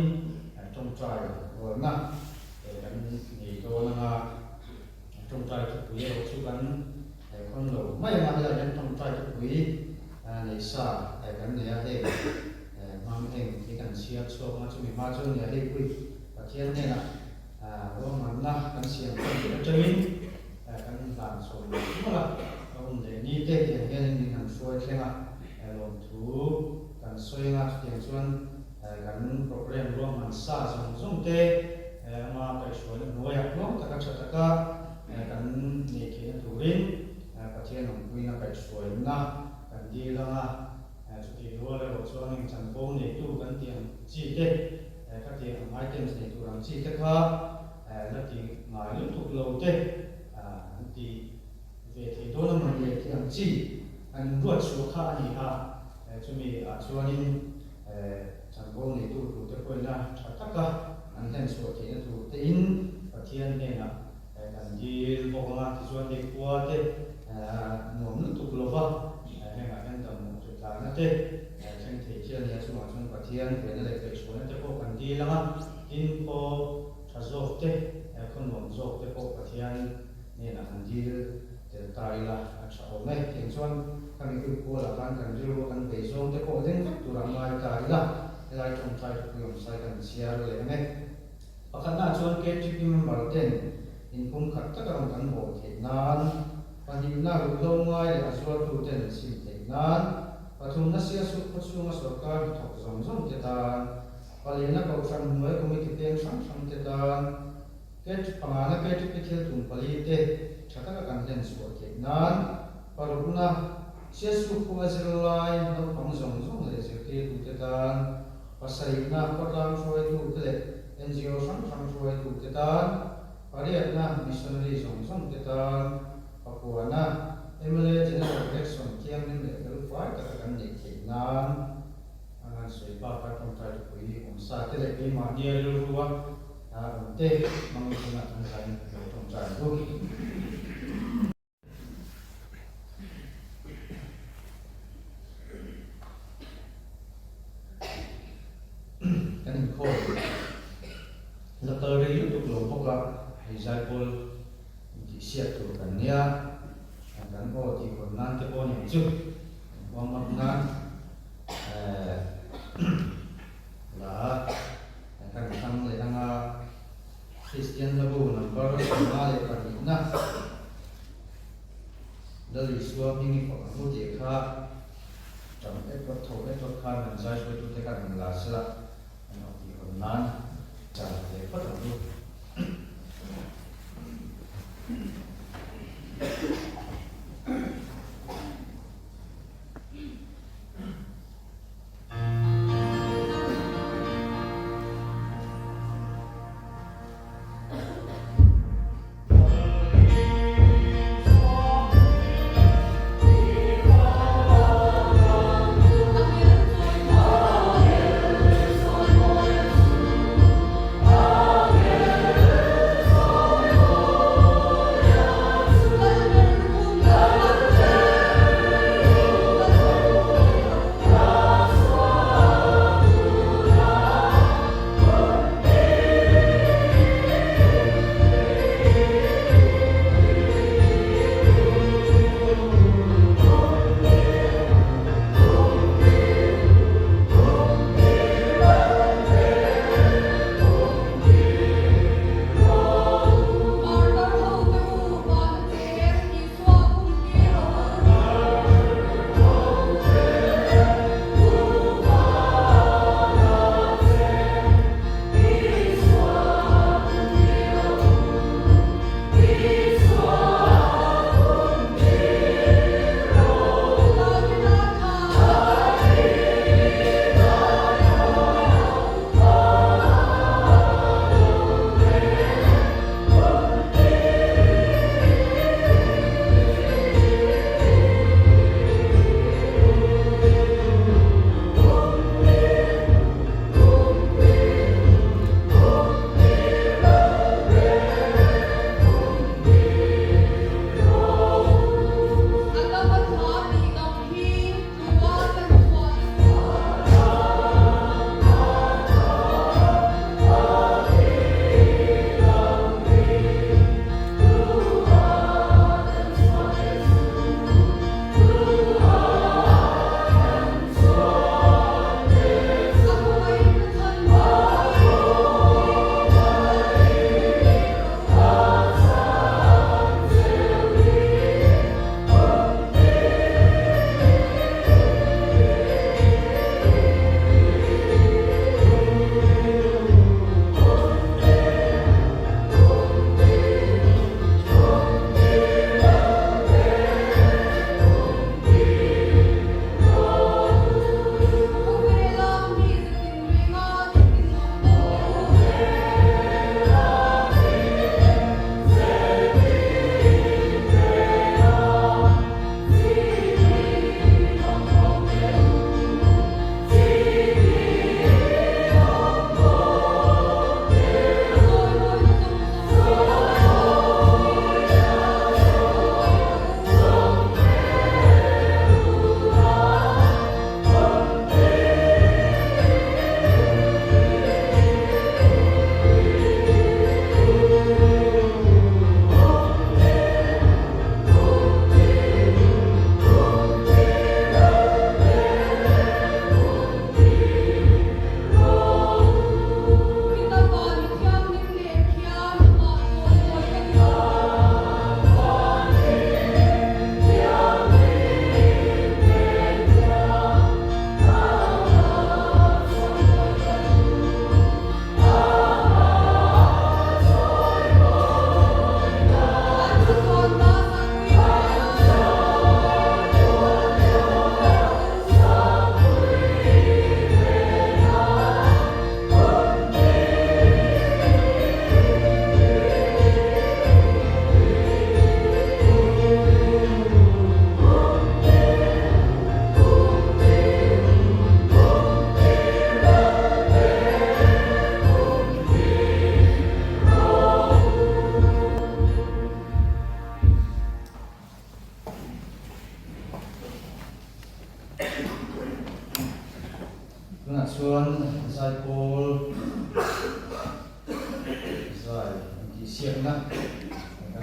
tawngtai rualna kan nei dawn anga tawngtai thupui erawh chu kan khawn lo mai anga helaiah hian tawngtai thupui nei sa kan nei a, heng hmang eng hi kan chhiar chhuak anga chumi hma chuan nia hei pui Pathian hnenah Ruahmanna kan siam tan leh atangin kan hlan chho leh nual a, a hun leh ni te tiang hianin min han hruai thleng a, lawmthu kan sawi anga chutiang chuan kan programme ruahman sa zawng zawng te ama kaihhruaina hnuaiah tluang taka tha taka kan nei theihna turin Pathian awmpuina kaihhruaina kan dil anga chutih rual erawh chuan eng chanvo neitu kan tih ang chi te Ka tih ang items nei tur ang chi te kha la ti ngai lutuk lo te an ti ve thei dawn a mawni le tih ang chi an inruat chhuah kha a ni a. Chumi ah chuanin chanvo neitu tur te pawhin a tha taka an hlen chhuah theihna tur tein Pathian hnenah kan dil bawk ang a. Tichuan hei khua te nuam lutuk lova hengah hian damawh hritlana te thleng thei thil a nia chungah chuan Pathian vena leh kaihhruaina te pawh kan dil ang a, tin khaw tha zawk te khaw nuam zawk te pawh Pathian hnenah han dil tel ta ila a tha awm e. Tiang chuan khami ui kualah khan kan rilrua kan vei zawng te pawh leng vek turah ngai ta ila helai tawngtai thupui awmsai kan chhiar leh ang e. Pakhatnaah chuan KTP member ten inpumkhat taka rawn kan bawl theih nan, pahnihna ruihhlo ngai leh a zuartu ten an sim theih nan, pathumna Sialsuk khawchhunga sorkar hnathawk zawng zawng te tan, palina kohhran hnuai committee peng hrang hrang te tan, KTP pangana KTP thil tum pali te tha taka kan hlen chhuah theih nan, parukna Sialsuk khua zirlai naupang zawng zawng leh zirtirtu te tan, Pasarihna khawtlang hruaitute leh ngo hrang hrang hruaitute tan, pariatna missionary zawng zawngte tan, Pakuana mla General Election thianghlim leh felfai taka kan neih theih nan a ngan sawi bakah tawngtai thupui awm sa te leh keimahnia rilrua awm te hmang chungah kan zain lo tawngtai ang u. Kan inkhawm la kal rei lutuk lo bawk a, hei zaipawl intihsiak tur kan nia, kan aw tihhawn nan te pawh nen chu kan huam up nan la kan thlang leh anga Kristian hlabu number 52 na Lal Isua hming i fak ang u tih kha ṭang erawh tho erawh khan an zai hruaitute khan an la sela an awm tih hawn nan chan ve phawt ang u.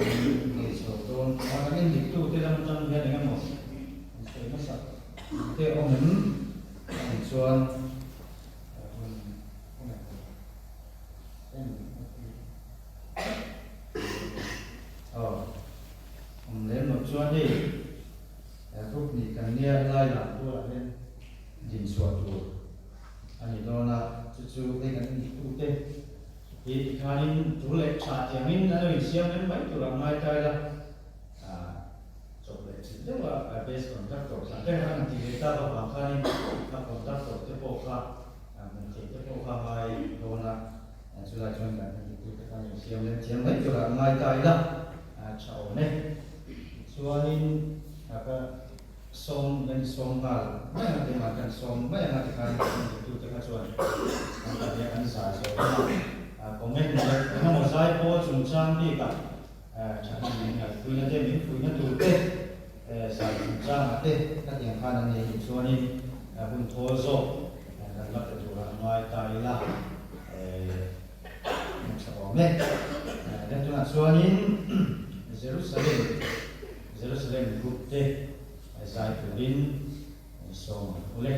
Kan nei chho dawn a, kan endiktute lam atang hian eng emaw an sawi hmasa te a awm em? A nih chuan hun awm em? En a ti. Aw, awm lem loh chuan hei group nih kan nia helai lam tualah hian din chhuah tur a ni dawn a, chu chu hei kan endiktute Hi tikhanin tul leh tha tiangin an lo insiam reng mai tur ang ngai tai la, chawp leh chilh deuh a base conductor kha te kha kan ti ve tak avang khanin a conductor te pawh kha hmuh theih te pawh kha ngai dawn a, chulai chuan kan hmu te khan insiam reng thiam mai tur ang ngai tai la, tha awm e. Tichuanin ka Sawm kan sawm nghal mai ang keimah kan sawm mai ang a tikhan kan duhtute kha chuan an pahnih an zai zawh lam a comment leh eng emaw zai pawl chungchang bikah thahnem min ngaihpuina te min fuihna tur te zai chungchangah te ka tiang khan an nei nih chuanin hun thawl zawk kan la pe turah ngai ta ila a tha awm e. Then tunah chuanin Jerusalem Jerusalem group te zai turin sawm ang u le.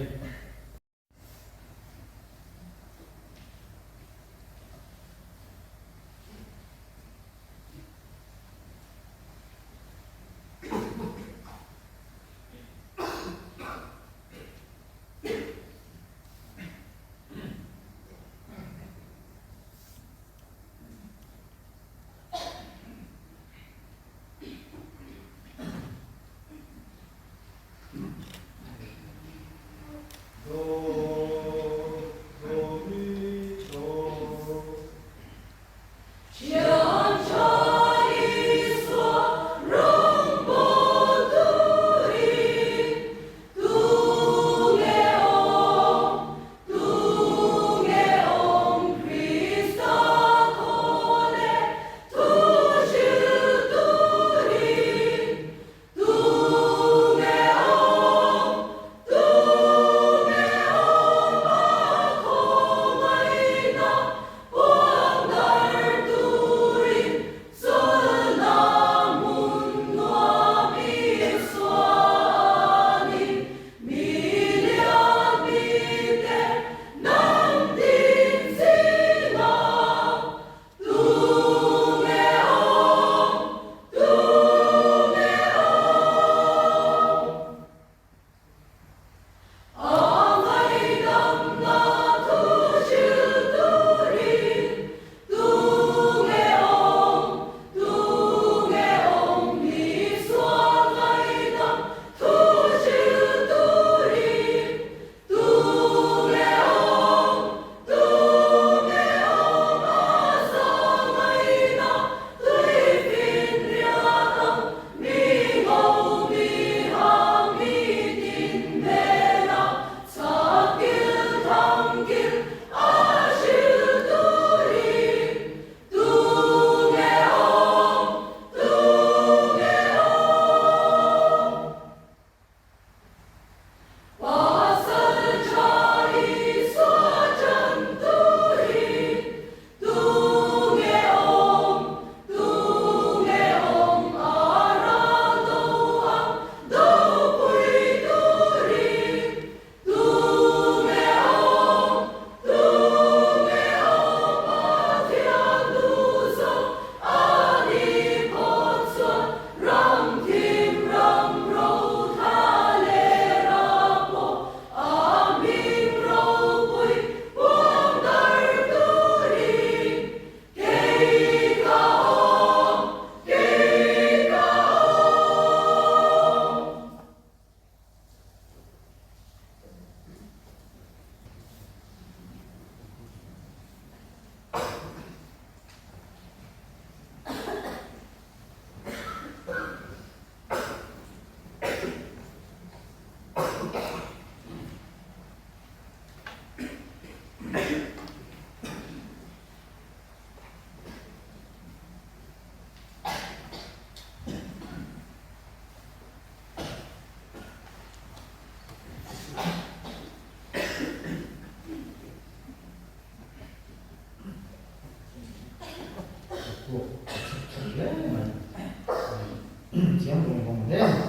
Thiam vawng vawng hle a ni.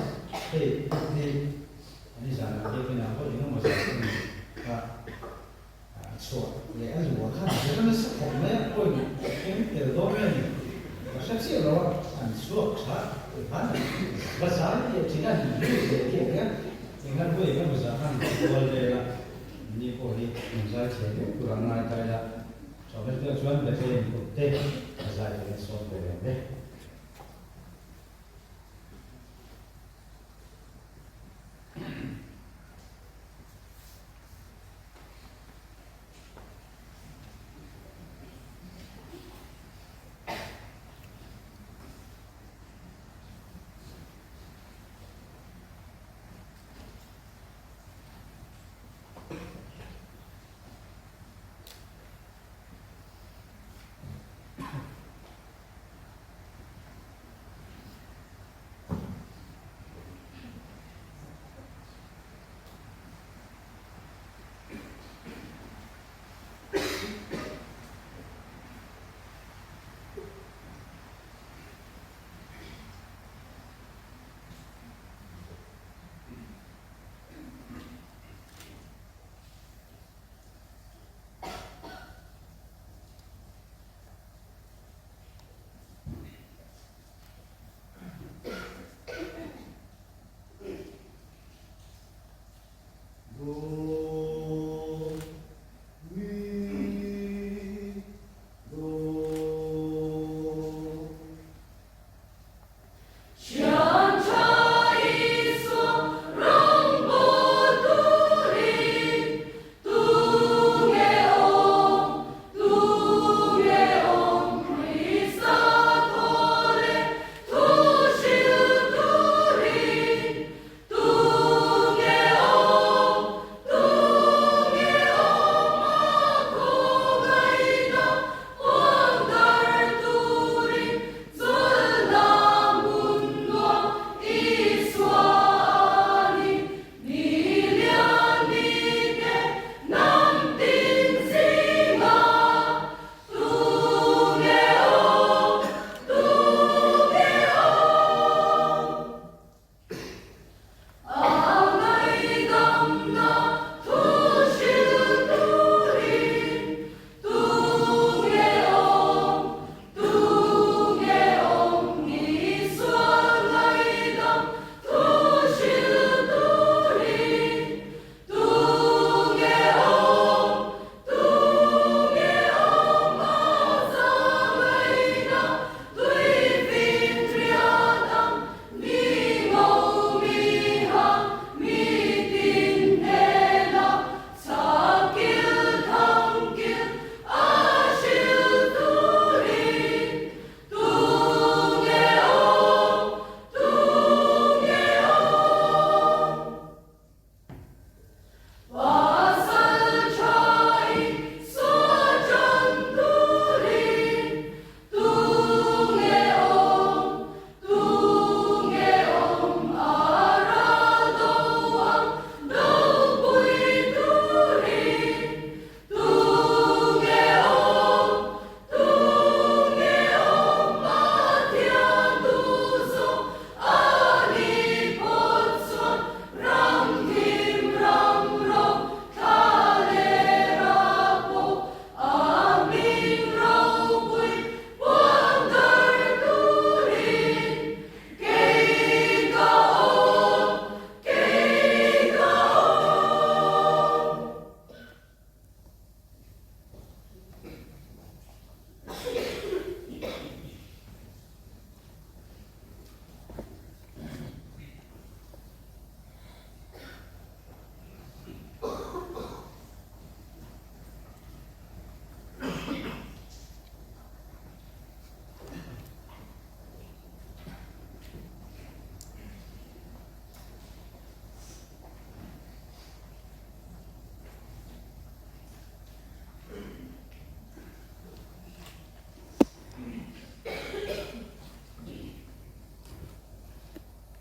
Hei hi ani zanah biakin ah pawh engemaw zat a ni kha a chhuah leh a luah kha a zir nasa khawp mai a, pawhin eng tel dawn nge ni ka hre chiah lo a, an chhuak tha khan va zai leh thin a, an lut leh bawk hian engah pawh engemaw zah khan an ti kual vel a, ni pawh hi an zai thiam viau tur an ngai ta ila, chawhmeh te chuan Bethlehem kut te a zai theih a sawm ve reng e. Do, mi, do.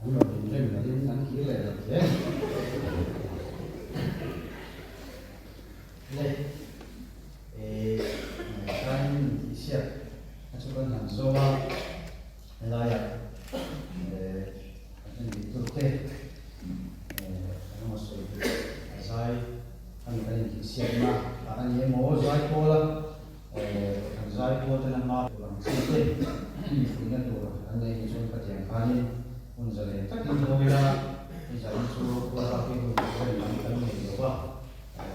An rawn inrem lovin an kir leh lo hle. Le, eh, ngaihsain intihsiak a chu kan han zawm a, helaiah, eh. te engemaw sawi duh a zai a mi kan intihsiakna a ni emaw zai pawl a kan zai pawl ten a hma tur ang chi te infuihna tur an nei ni chuan ka tiang khanin hun zalen takin hawng ila hei zan chu rualak hi hun rem lam kan nei lo va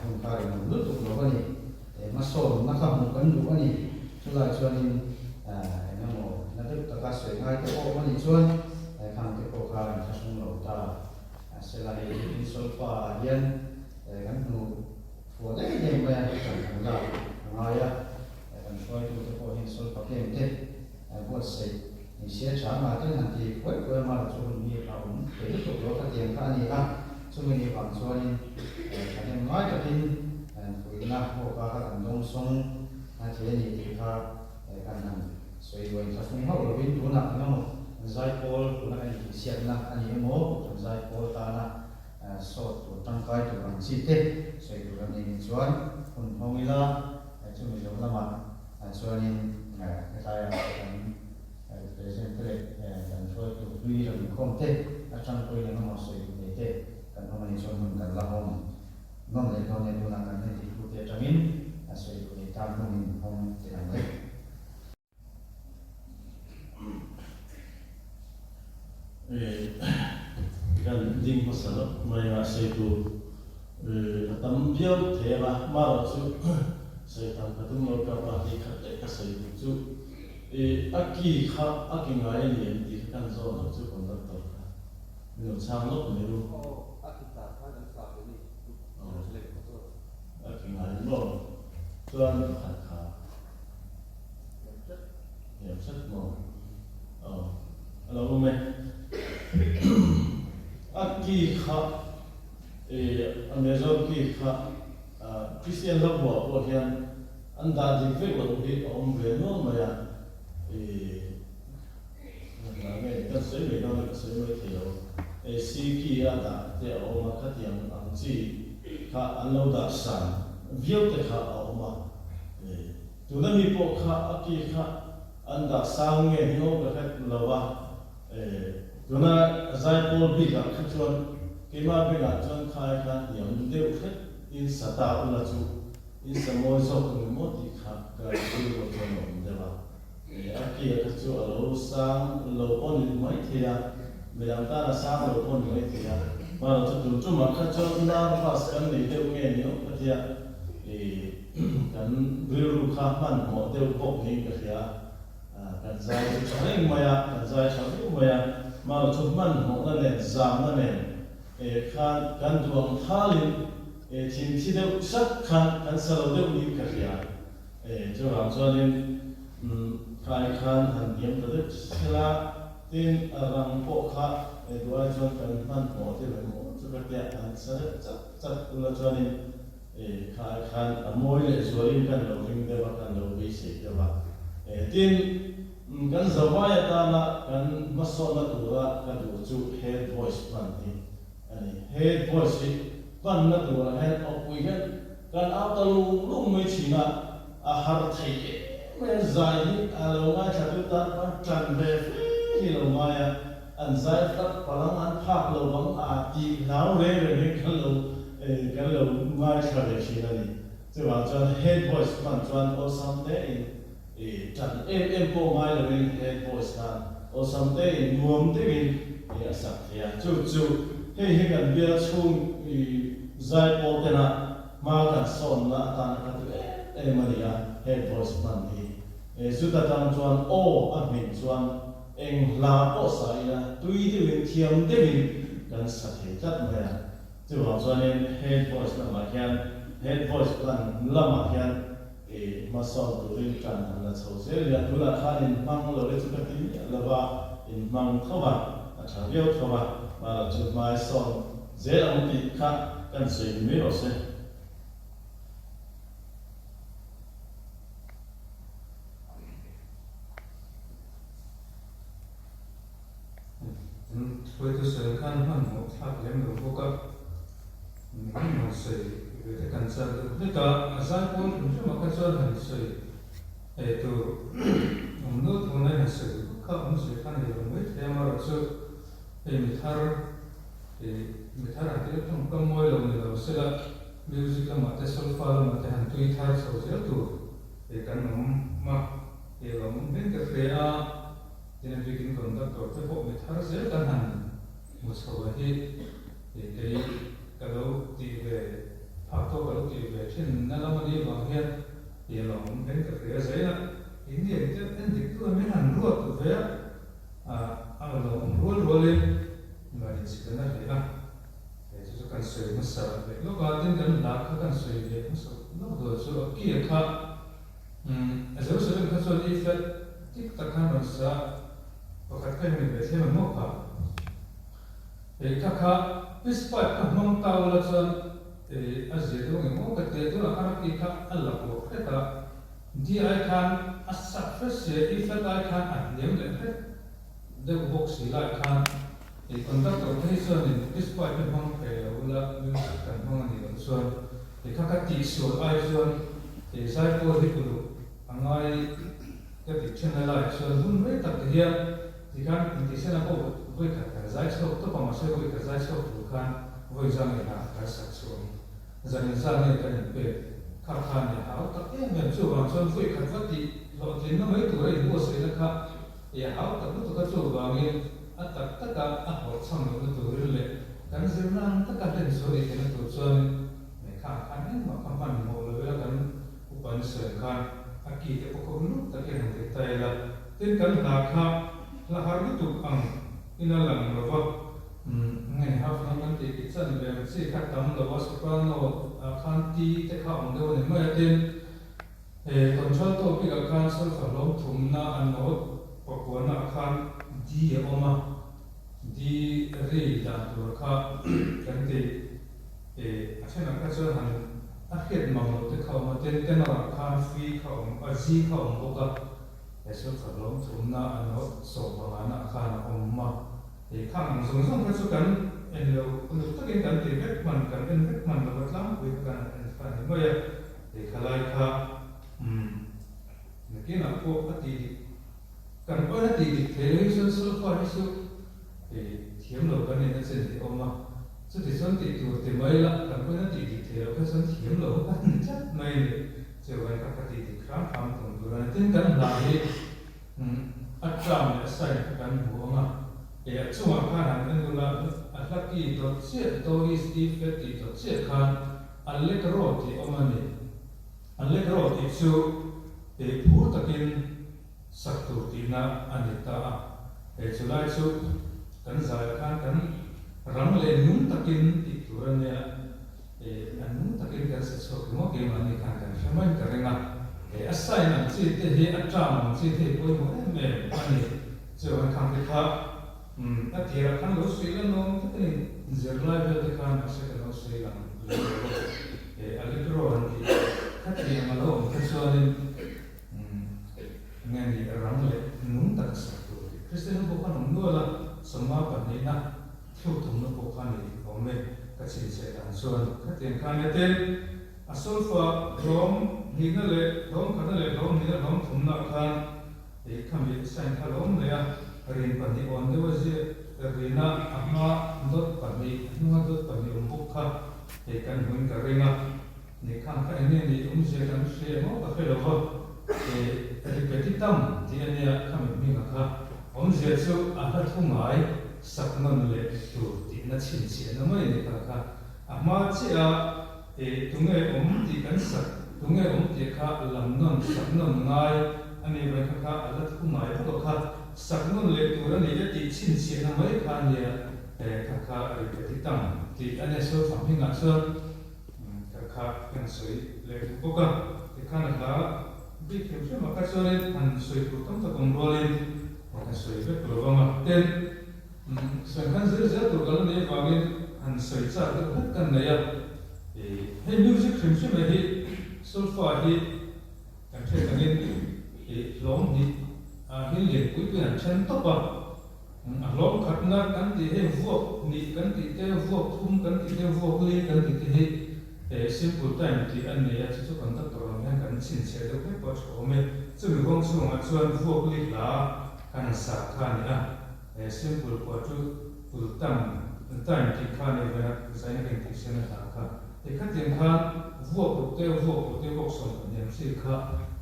hun kha rinawm lutuk lo a ni hmasawnna kha hmuh kan duh a ni chulai chuanin engemaw na deuh taka sawi ngai te pawh awm a nih chuan khang te pawh kha an thlahrung lo ta sela hei hi solfa ah hian kan hnu fual em em mai a ṭan kan lak a ngai a kan hruaitute pawh hian solfa kem te buatsaih ni se tha anga ten han ti khuai khuai a mara chu hun hi a awm thei lutuk lo khatiang kha a ni a chumi nih vang chuanin thahnem ngai takin fuihna awka kha kan dawng sawng thei a ni tih kha kan han sawi duai thlahrung hauh lovin tunah engemaw zaipawl tuna kan intihsiakna a ni emaw kohhran zaipawl tana Sawt tur tangkai tur ang chi te sawi tur an nei nih chuan hun hawng ila chumi zawh lamah chuanin hetlaiah kan represent te leh kan hruaitu hlui rawn inkhawm te atang pawhin eng emaw sawi duh nei te kan awm a nih chuan hun kan la hawng nawm leh dawn nia tunah kan heti tu te atangin sawi duh nei tan hun in hawng teh ang le. Kan ding hmasa lawk mai a, sawi tur a tam viau thei ang a, amaherawh chu sawi tam ka tum lo ka pa hnih khat leh ka sawi duh chu a ki kha a ki ngai a ni em tih kha kan zawn ang chu conductor kha min lo chhang lawk mai u. Aw a ki ta khan an sa ve ni A ki ngai maw chuan pakhat kha. Hniam hret maw? Aw, a lo awm e. A ki kha, a Mizo ki kha Kristian hla buah pawh hian an dah dik vek loh hi a awm ve nual mai a. Hna nge kan sawi mai dawn a, ka sawi mai thei lo. Si ki a dah te a awm a, khatiang ang chi kha an lo dah san viau te kha a awm a. Tuna mi pawh kha a ki kha an dah sang nge ni awm ka hret lo a, tuna zaipawl bik ah kha chuan keimah bengah chuan khai khan hniam deuh hret in sa ta ula chu in sa mawi zawk ang emaw tih kha ka rilru chuan a awm deuh a, a ki a kha chu a lo sang lo pawh ni mai thei a, midang tan a sang lo pawh ni mai thei a, mahlo chu tun tumah kha chuan nervous kan nei deuh nge ni awm ka tia. Kan rilru kha hmanhmawh deuh bawk niin ka hria a, kan zai chu tha reng mai a, kan zai tha viau mai a, mahlo chu hmanhmawhna nen zamna nen khan kan duh ang thalin thinthi deuh sak khan kan sa lo deuh niin ka hria. Chuvang chuanin khai khan han hniam ta deuh sela, tin a rang pawh kha duai chuan kan hmanhmawh deuh em aw chu ka tia han sa deuh chak chak ula chuanin E, kha khan a mawi leh zualin kan lo ring deuh a, kan lo beisei deuh a. E, tin, kan zavai atana kan hmasawnna tura ka duh chu head voice hman hi a ni. Head voice hi hmanna turah hian awpui hian kan au ta lung lung mai thin a, a har thei em mai a, zai hi a lo ngaithlatu tan pawn tan ve fe hi lo ngai a, an zai flat palang an phak lo vang a tih hlau reng reng hi kan lo Kan lo ngaithla ve thin a ni. Chuvang chuan head voice hman chuan awlsam tein i tan em em pawh ngai lovin head voice khan awlsam tein nuam deuhin i a sak thei a. Chu chu hei hi kan bial chhung i zaipawl tena hma kan sawnna atana ka duh em em a ni a head voice hman hi. Chuta tang chuan aw a hmin chuan eng hla pawh sa ila tui deuhin thiam deuhin kan sa thei tlat mai a. Chuvang chuanin head voice lamah hian head voice plan lamah hian i hmasawn turin tan han la chho zel nia. Tunah khan in hmang lo e chu ka ti miah lo va, in hmang tho va, a tha viau tho va, mahlo chu hmaisawn zel ang tih kha kan sawi ni mai rawh se. An hruaitu sawi khan hmanhmawh thlak lem lo bawk a, engemaw sawi ve te kan chak deuh hlek a, a zai pawl hrim hrim ah kha chuan han sawi eh tur awm nual tho nai han sawi duh vak kha awmzia kha nei lo mai thei a, amaherawhchu hei mi thar. Mi thar han tir tawngkam mawi lo ni lo sela, music lamah te solfa lamah te han tui thar chho zel tur kan awm a, i lo awm hleng ka hria a, tin a bikin conductor te pawh mi thar zel kan han hmu chho a hi kei ka lo tih ve phak tawk ka lo tih ve thin na lam a nih avang hian i lo awm hleng ka hria zel a, Indian te endik tu min han ruat ve a. A lo awm rual rualin ngaih chhit a na hle a, hei chu chu kan sawi hmasa leh lawk a, tin kan hla kha kan sawi leh hmasa lawk dawn chu a ki a kha umm Jerusalem kha chuan E flat dik tak khan rawn sa pakhat kha hemi ve thlem ang maw kha hei kha kha pitch pipe kha hmang ta ula chuan a zia deuh ang emaw ka ti a, tunah khan a ki kha a laklawk hret a. D ai khan a sak hret sia, E flat ai khan a hniam leh hret deuh bawk si lai khan i conductor te hi chuanin pitch pipe hi hmang thei lo ula music kan hmang a nih loh chuan i kha ka tihsual ai chuan i zaipawl hi uluk a ngai ka tih then na lai chuan hun rei tak ti hian tikhan intihsena pawh vawi khat kan zai chhuak tawp a mahse vawi khat zai chhuak tur khan vawi zang in ah kan sak chhuak ang. Zan in zan nge kan inpek kha kha ni hau tak em em chuvang chuan vawi khat va tih hlawhtlinna mai tura inbuatsaihna kha i a hau tak lutuk a chuvangin a tak taka a hlawhchham lohna turin leh kan zirna ang taka hlen sual i theihna tur chuanin mai khang khan engmah kha hmanhmawh lo ila kan upa ni sawi ang khan a ki te pawh kha uluk takin han ti ta ila tin kan hla kha hla har lutuk ang in a lang lova. Nge half note kan tih tih chan ve ang chi kha tam lo a, soprano ah khan T te kha awm deuh a ni mai a, tin he contralto bikah khan solfa hlawm thumna a note pakuana ah khan D a awm a, D ri dan tur kha kan ti a thenah kha chuan han a hriat mang loh te kha awm a, tin tenor ah khan F kha awm a, G kha awm bawk a, he solfa hlawm thumna a note sawmpangana ah khan a awm a. Hei khang ang zawng zawng kha chu kan en lo uluk takin kan ti vek hman, kan en vek hman lova tlangpui kha kan en kha a ni mai a, hei khalai kha umm nakinah pawh a tih dik kan pawhin a tih dik thei lo hi chuan solfa hi chu hei thiam lo kan nihna chen hi a awm a, chuti chuan tih tur ti mai la kan pawhin a tih dik thei lo kha chuan thiam lo kha kan ni tlat mai a ni, chuvain kha ka tih dik hram hram tum tur a ni. Tin kan hla hi. A term leh a sign kha kan hmu ang a, e a chungah khan han en ula a hla ki dawt chiah do is E flat tih dawt chiah khan allegro tih awm a ni. Allegro tih chu e phur takin sak tur tihna a ni ta a, e chulai chu kan zaiah khan kan rang leh nung takin tih tur a nia. A nung takin kan sa chhuak ringawt keimahni khan kan hre mai ka ring a, a sign ang chi te hi a term ang chi te hi pawimawh em em a ni. Chuan khang te kha a tirah khan lo suih la nuam vek a ni, zirlai vel te khan mahse kan lo suih lang lem lo a, allegro han tih kha tih ang a lo awm kha chuanin nge ni rang leh nung taka sak tur tih Kristian ho pawh khan awm nual a, sawma pahnihna. Thluk thumna pawh kha ni awm e, ka chhinchhiah dan chuan khatiang khan e tin a solfa hlawm hnihna leh hlawm khatna leh hlawm hnihna hlawm thumna ah khan ei khami sign kha lo awm leh a, rin pahnih awn deuh a ziah rina a hma dawt pahnih a hnunga dawt pahnih awm bawk kha hei kan hmuin ka ring a, ni khang kha eng nge ni awmzia kan hria emaw ka hre lo va, ei ripetitam tih a nia khami hminga kha awmzia chu a hla thu ngai. Sak nawn leh tur tihna chhinchhiahna mai a ni kha kha. A hma chiah a e tunge awm tih kan sak, tunge awm tih kha lam nawn, sak nawn ngai a nih mai kha kha a la thu ngai bawk a kha. Sak nawn leh tur a ni e tih chhinchhiahna mai kha a nia e kha kha ripetitam tih a nia sawi tham hmingah chuan kha kha kan sawi leh duh bawk a. Tikhan a hla bik hrim hrim ah kha chuanin han sawi tur tam tak awm rualin Ka sawi vek lo vang a, tin, sawi khan zir zel tur ka la nei avangin han sawi chak deuh hlek kan nei a, hei music hrim hrim e hi solfa hi kan hriat angin hlawm hnih ah hian lian pui pui an then tawp a, a hlawm khatna kan tih hei vuak hnih kan tih te, vuak thum kan tih te, vuak li kan tih te hi simple time tih a nei a, chu chu conductor lam hian kan chhinchhiah deuh hlek pawh a tha awm e. Chumi kawng chhungah chuan vuak li hla khan an sak kha a ni a, simple quadruple tam. Time tih kha nei ve a, zaina ka intih siam a hla kha. Ti khatiang khan vuak ruk te, vuak ruk te, vuak 12 ang chi kha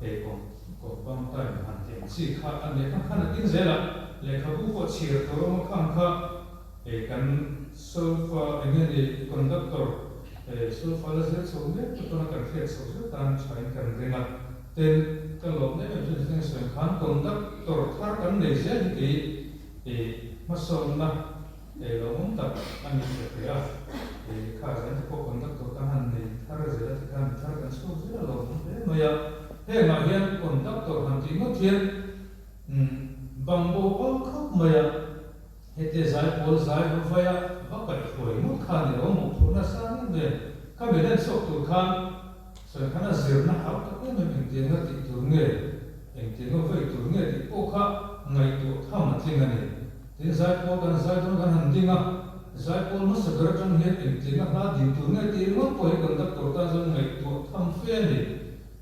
ei kawm kawm bang time han tih ang chi kha a nia khang khan a ding zel a, lehkhabu pawh chhiar tur awm a khang kha ei kan solfa eng nge ni conductor ei solfa la zir chho mek te pawn a kan hriat chho zet tan tha in kan ring a, tin ka lawm em em chu ni thleng sawi khan conductor thar kan nei zel hi kei ei hmasawnna Ei lo awm tak a ni ka hria a, ei kha zan te pawh conductor kan han nei thar zel a ti khan mi thar kan chhuak zel a lo awm hle mai a, hengah hian conductor han tih ngawt hian umm bangbo awl khawp mai a, hete zaipawl zai vaia va kaihhruai ngawt kha ni lo mawhphurh nasa em em, khami len chhuak tur khan sawi khan a zirna hau tak em em engtianga tih tur nge, engtianga vei tur nge tih pawh kha ngaihtuah tham a tling a ni. Tin, zaipawl kan zai dawn kan han ding a, zaipawl hmasa ber atang hian engtianga hla din tur nge tih ringawt pawh hi conductor tan chuan ngaihtuah tham fe a ni.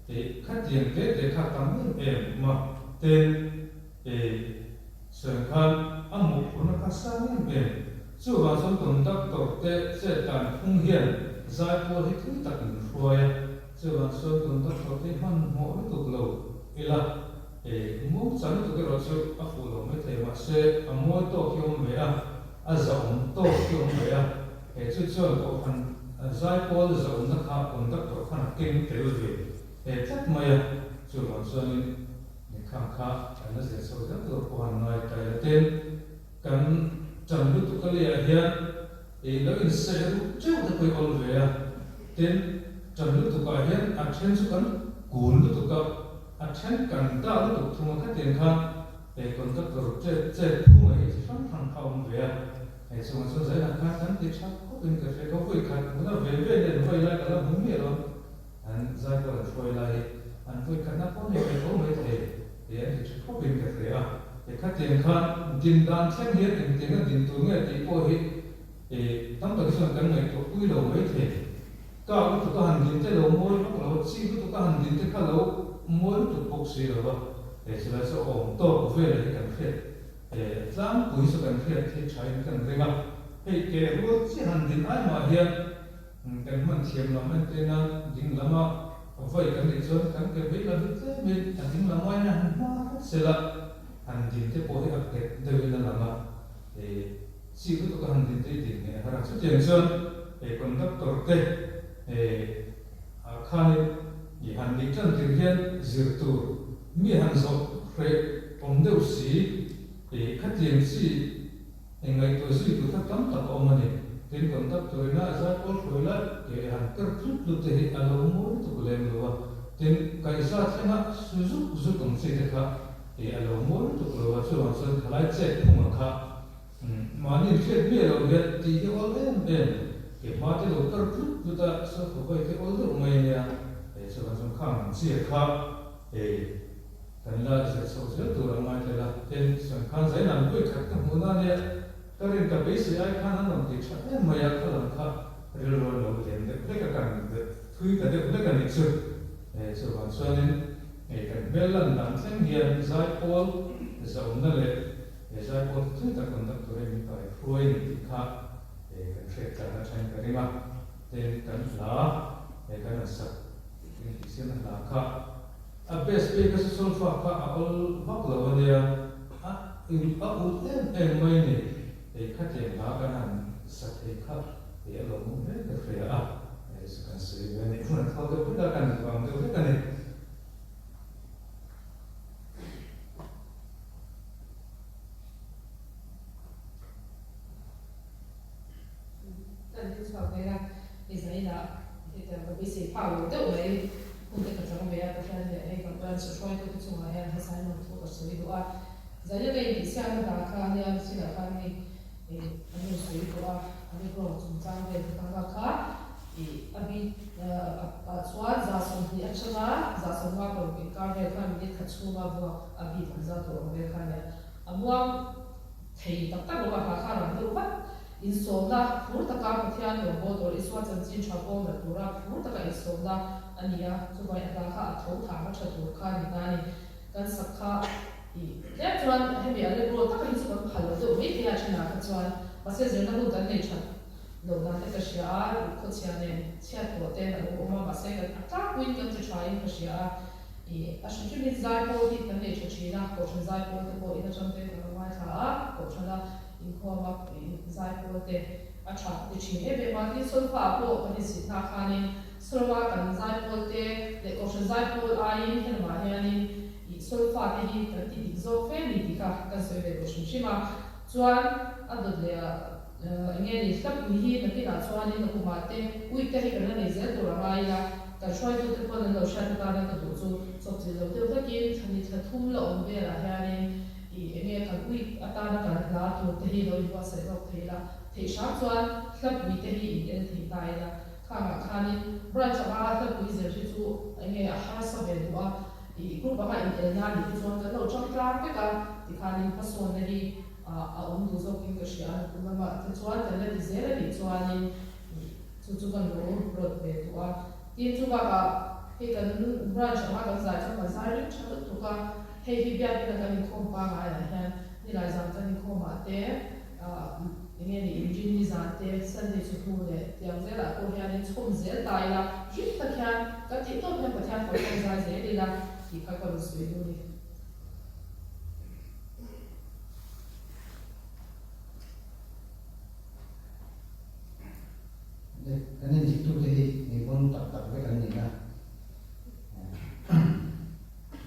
Tih khatiang te te kha tam em em a, tin, ei sawi khan a mawhphurhna kha sang em em. Chuvang chuan conductor te chet dan phung hian zaipawl hi thui tak min hruai a, chuvang chuan conductor te hi hmanhmawh lutuk lo ila. Ei, muang chang lutuk erawh chu a fuh lo mai thei, mahse a mawi tawk hi a awm ve a, a zahawm tawk hi a awm ve a, he chu chuan kohhran zaipawl zahawmna kha conductor khan a keng tel ve he tlat mai a, chuvang chuanin mikhang kha kan la zir chho zel tur pawh han ngai ta ila ten kan tan lutuk a leiah hian ei lo inseh ruh teuh te pawh i awl ve a, tin tan lutukah hian a then chu kan kun lutuk a. A then kan dah lutuk thung a khatiang khan he conductor chet chet phunga hi chi hrang hrang kha a awm ve a, hei chungah chuan zainah khan kan ti tha khawp in ka hria ka vui khat hmuna ve ve nen vawi lai ka la hmu miah lo an zai pawh an hruai lai hi an vui khatna pawh nei ve tho mai thei he an ti tha khawp in ka hria a, he khatiang khan din dan thleng hian engtiang a din tur nge tih pawh hi tam tak hi chuan kan ngaihtuah pui lo mai thei. Kak lutuk a han din te lo mawi vak lo a, chik lutuk a han din te kha lo mawi lutuk bawk si lo va, he chulai chu a awm tawk vel hi kan hriat, he tlangpui chu kan hriat hi thain kan ring a, hei ke rual chiah han din ai mah hian kan hman thiam lam entir nan ding lama vawi kan nih chuan kan ke vei lam hi tlemin a ding lam aiin a han hma hret sel a, han din te pawh hi a nghet deuhin a lang a, he. Chik lutuk a han din te i din nge har a, chutiang chuan he conductor te he ah khanin i han nih tan tir hian zir tur mi han zawh hreh awm deuh si i khatiang chi eng ngaihtuah zui tur kha tam tak a awm a ni. Tin conductor ina zaipawl hruai lai ke han per tlut tlut te hi a lo mawi lutuk lem lo a, tin kaihza thlenga su zuk zuk ang chi te kha i a lo mawi lutuk lo a, chuvang chuan khalai chet phunga kha Mahni hriat miah loh hian tih hi awl em em, ke hma te lo kar tlut tlut a, sofa vawi te awl deuh mai a nia, hei chu kan zawng khang ang chi a kha, hei kan la zir chhoh zel tur a ngai tel a, tin sawn khan zain an vawi khat ka hmuh na nia, ka rin ka beisei ai khan an rawn ti tha em mai a, kha lam kha rilru an lo lian deuh hlek a, kan thui ta deuh hlek a nih chu, hei chuvang chuanin hei kan hmel lan dan thleng hian zaipawl zawnna leh He zaipawl thui tak conductor in min kai hruai ni tih kha kan hriat tlan atangin ka ring a, tin kan hla he kan an sak in tih siamna hla kha a best pek a solfa kha a awl vak lo a nia, a a ulh em em mai ni, hei khatiang hla kan han sa thei kha hei a lawmawm hle ka hria a, hei chu kan sawi ve a nih hun a thaw deuh hlek a, kan duh ang deuh hlek a ni. Kan ding chhuak mai a, i zainah hetiang ka beisei phak lo deuh mai hun te ka chang ve a, Pathian leh hei kan branch hruaitute chungah hian hmasain lawm thu ka sawi duh a, zaina ka intihsiakna hna kha nia chinah khan hei an rawn sawi tawh a, an rawng chungchang vel te kha kha. I a bik ah chuan 120 atanga 150 paruk inkar vel khan minute khat chhunga vuak a bik ang zat tur awm vel kha nia. A muang thei tak tak lo a, hla kha a rang deuh vat. Insawmna phur taka Pathian rawngbâwl tur Isua chanchin tha pawng darh tura phur taka insawmna a ni a, chuvai a hla kha a tho thang a tha tur kha a ni ta a ni. Kan sak kha i tlem chuan hemi allegro taka hi chu kan phal lo deuh mai thei a. thenah kha chuan mahse zirna hun kan nei that loh dan te ka hria a, ruhkhawchhia nen chhiat tawh te a lo awm a, mahse kan a tlangpuiin kan ti tha in ka hria a, ih a hrim hrimin zaipawl hi kan nei tha thin a, kohhran zaipawl te pawh in atang te kan lo ngaithla a, kohhrana inkhawma zaipawl te a tha ka ti thin em em a, tin solfa ah pawh kan insit hna khanin solfa kan zaipawl te leh kohhran zaipawl aiin helamah hianin ih solfa te hi kan ti dik zawk fe ni tih kha kan sawi ve duh hrim hrim a, chuan a dawt leh ah. Eng nge ni, hlapui hi nakinah chuanin a kumah te uih te hi kan la nei zel tur a ngai ila, kan hruaitute pawn an lo hriat atana ka duh chu chawpchilh lo deuh vekin thlani thla thum la awm velah hianin ih eng nge kan uih atana kan hla tur te hi lo inbuatsaih lawk thei ila, theih hram chuan hlapui te hi in el thei ta ila, khangah khanin branch anga hlapui zir hi chu eng nge a harsa ve duh a, ih group anga in elna nih hi chuan kan lo tang tlang vek a, tikhanin hmasawnna hi. a awm duh zawkin ka hria a, nakum lamah te chuan kan la ti zel a nih chuanin chu chu kan lo rawt ve duh a. Tin, chu bakah hei kan branch anga kan zai chuan kan zai ring tha lutuk a, hei hi biakina kan inkhawm pangaiah hian nilai zan kan inkhawmah te eng nge ni inrinni zan te Sunday chu hnu leh tiang zelah pawh hianin chhawm zel ta ila ring tak hian kan theih tawp hian Pathian fawlhawm zai zel ila tih kha ka rawn sawi duh a ni. Kan inziktute hi mi bon tak tak vek an ni a,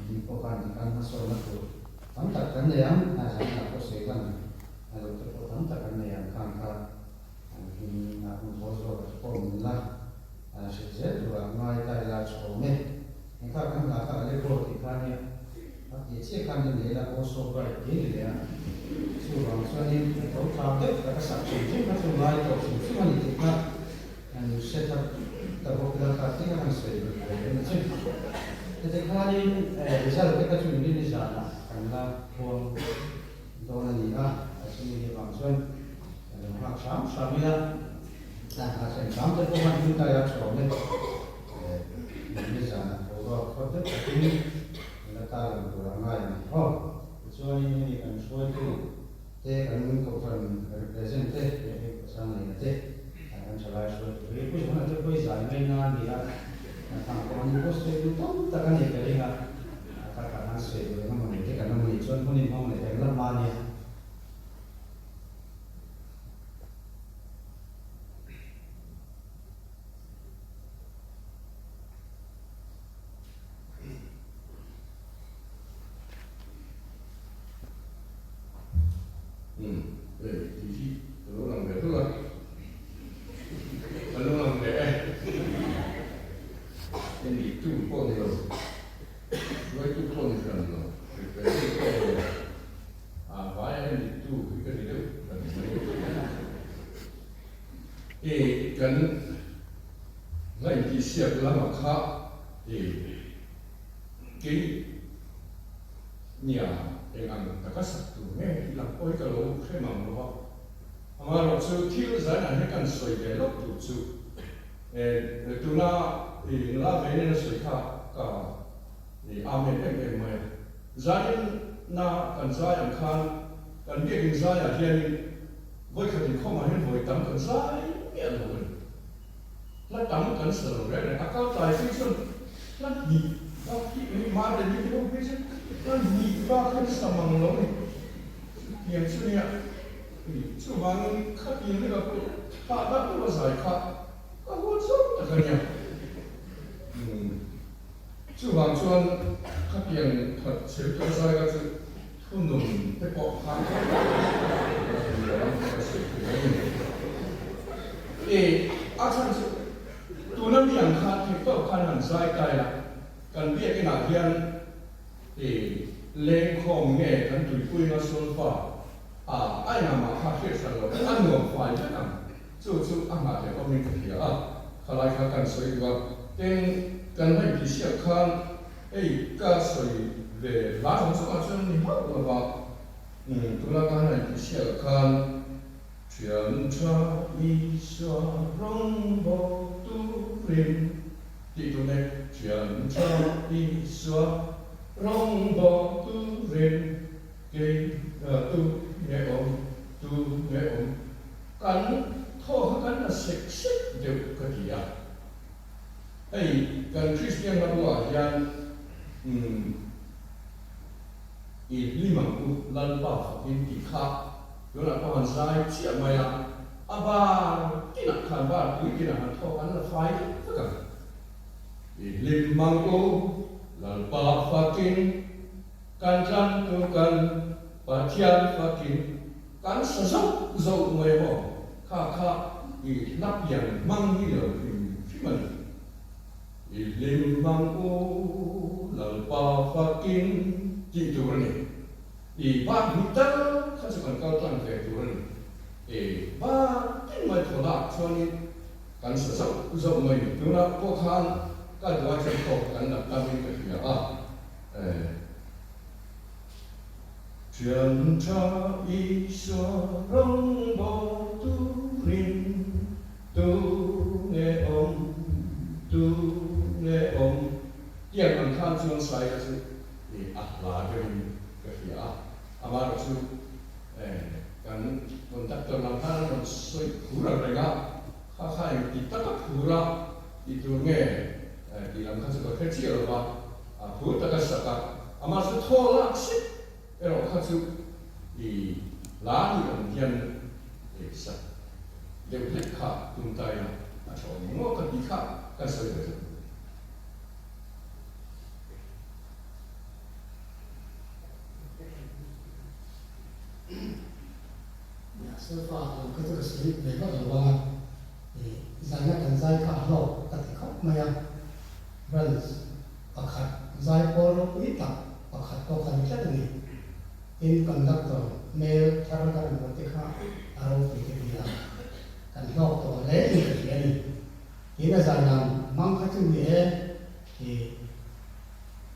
mi pawh khan tikhan hmasawnna tur tam tak kan nei ang, a zan ah pawh sawi lan a lo te pawh tam tak an nei ang khang kha an him a hun thawl zawk a te pawh min la hrilh zel turah ngai ta ila chhawm e. Engkha kan hla kha Allegro tih kha nia a tih chiah khan i nei la Oh so bright tih a ni leh a, chuvang chuanin a tho thau deuh tak a sak hrim hrim kha chu ngai tawh hrim hrim a ni tih kha an hre thar ta bawk ila kha tih kha kan sawi ve ve a ni chu. Heti khanin result te kha chu inrin i zanah kan la phuang dawn a ni a, a chumi hi avang chuan kan lo nghak hram hram ila, a thlen hram te pawh khan thil kai a chhawm e. Inrin zanah boruak khawt deuh takin kan la tar lang tur a ngai ang haw. Tichuanin hemi kan hruaitu te kan kohhran represent te leh hei Pasang Liana te kan thalai hruaitu hi Pu Johana te pawh i zai mai na a ni a, kan thang pawh an inpost ve duh tam tak a ni ka ring a, a takah khan sawi duh eng emaw ni te kan awm a nih chuan hun inhmang leh reng la hma nia. Umm hei tih hi ka lo lang ve hlawlh a, ka lo lang ve e. Hemi tu pawh ni lo, hruaitu pawh ni hran lo, referee pawh ni lo, a vaia hemi tu hi ka ni deuh hran mai. E kan ngaihbihsiak lamah kha e kei nia eng ang taka sak tur nge tih lam pawh hi ka lo hre mang lo va. Amaherawh chu thil zainah hian kan sawi ve lawk tur chu e tuna i nula ve nen a sawi kha ka i amen em em mai a. Zanin na kan zai ang khan kan biakin zaiah hianin Vawikhat inkhawmah hian vawi tam kan zai miah lo a ni. Hla tam kan sa lo reng reng. A kal tlai phei chuan hla hnih bak hi eng mah leh mi ho phei chuan hla hnih bak hi an sa mang lo a ni. Chutiang chu nia chuvangin khatiang leka pawh hahdam deuh a zai kha ka huat zawng tak a nia. Chuvang chuan khatiang khat chhel tawh zai kha chu Thunun te pawh kha a ti lo ang ka sawi thei a ni. E, a chhan chu tuna mi ang khan theih tawp khan han zai kai a, kan biakinah hian e lengkhawm nge kan tuipui anga solfa a a engah mah kha hriat hran lo a nuam fai vek ang. Chu chu a nghah leh awmin ka hria a, khalai kha kan sawi duh a, tin kan ngaihbihsiak khan Hei ka sawi ve hla zawng zawngah chuan ni hauh lo va, tuna ka han intihsiak khan Thian tha Isua rawng bawk turin tih tur nen Thian tha Isua rawng bawk turin kei tu nge awm tu. Kan thaw kha kan la sek sek deuh ka ti a. Hei kan Kristian hla hian umm i hlim ang u Lalpa fakin tih kha tunah pawh han zai chiah mai a, a bar tinah khan bar pui tinah han thaw kan la fai deuh vek ang. I hlim ang u Lalpa fakin kan tlantu kan Pathian fakin Kan sa zauh zauh mai maw? Kha kha i hla pian hmang hi lo hrim hrim a ni. I hlim hmang u Lalpa fakin tih tur a ni. I bak hnih tal kha chu kan kal tlang ve tur a ni. I bak tin mai thaw lak chuanin kan sa zauh zauh mai ni. Tunah pawh khan ka duai chuan tawk kan la tamin ka hria a. Thian tha Isua rawngbawl turin tu nge awm, tu nge awm tiang ang khan chuan sai kha chu a hla deuhin ka hria a, amaherawh chu kan conductor lam khan an rawn sawi phur ang reng a, kha kha engti taka phur a tih tur nge tih lam kha chu ka hre chiah lo va, a phur taka sak a, amah chu thaw lak sek erawh kha chu i hla ni awm hian sak deuh hlek kha tum ta ila a tha awm ang maw ka tih kha kan sawi ve tlat. Sofa lam kha chu ka sawi ve vak lo ang a, zaina kan zai kha a hlawk ka ti khawp mai a, Branch pakhat zai pawl ropui tak pakhat pawh kha ni tlat a ni. Tin, conductor hmel thar kan rawn hmuh te kha a ropui ka ti a, kan hlawk tawh hle in ka hria a ni. Tin, a zai dan hmang kha chu ni e,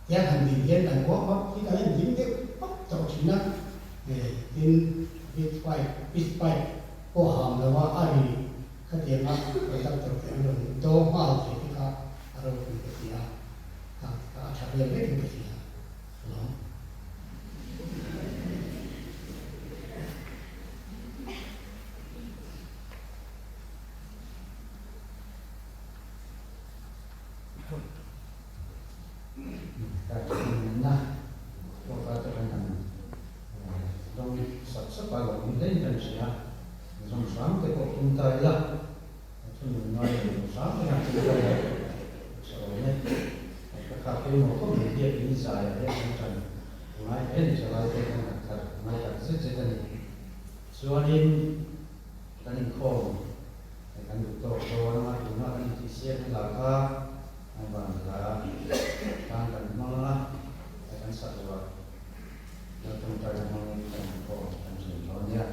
Tiang han din hian kan warm up hi kan en ding deuh pap tawh thin a, tin big pipe, big pipe pawh ham lo a, a ri khatianga conductor te an rawn do nghal thei te kha a ropui ka ti a, khang te kha a tha vel vekin ka hria alawm. Nunna tawka te kan han dawng sap sap a, lawm hlein kan hria. Zawng hram te pawh tum ta ila, thu nun ngai lo zawng hram te kan tum ta ila tha awm e. Ka kha pawimawh khawp mai biak in zaiah hian kan tan ngai hle ni thalai te kan han thar ngai tak zet zet a ni. Chuanin kan inkhawm kan duh tawk dawn anga tuna kan intihsiak na lah kha An van hla tan kan hmang anga kan sak lo a, la tawngtaina hmangin kan inkhawm kan thin dawn nia.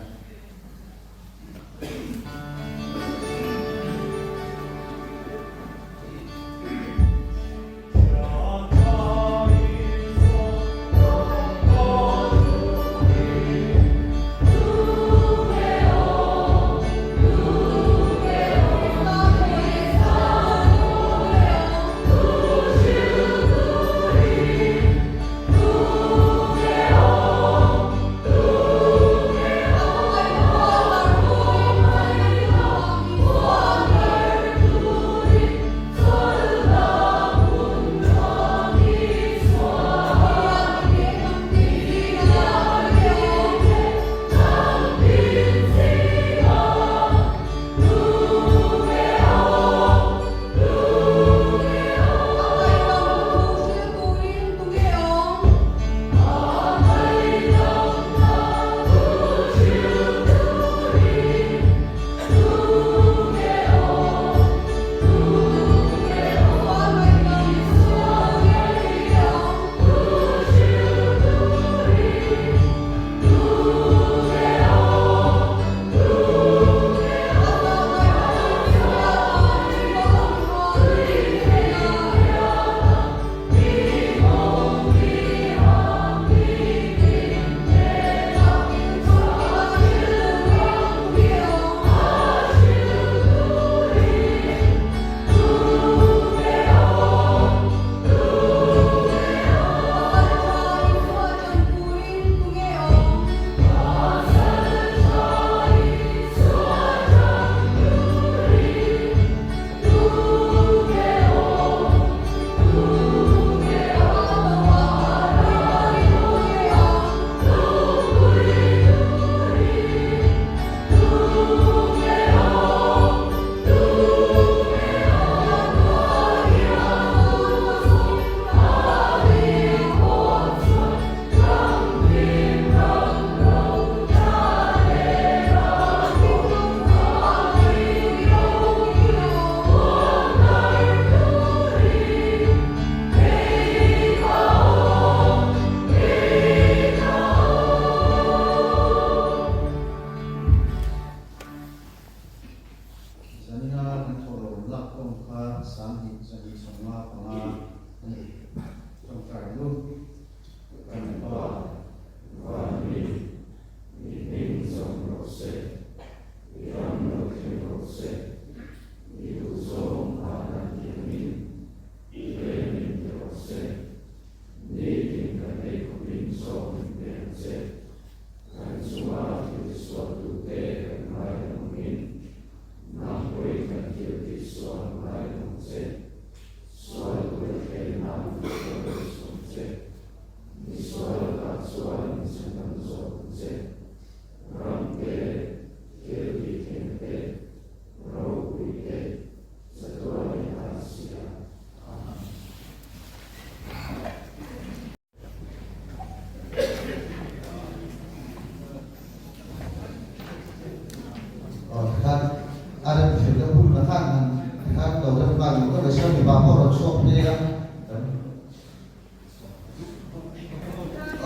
ve se mipa pawh rawn chhuak phei a.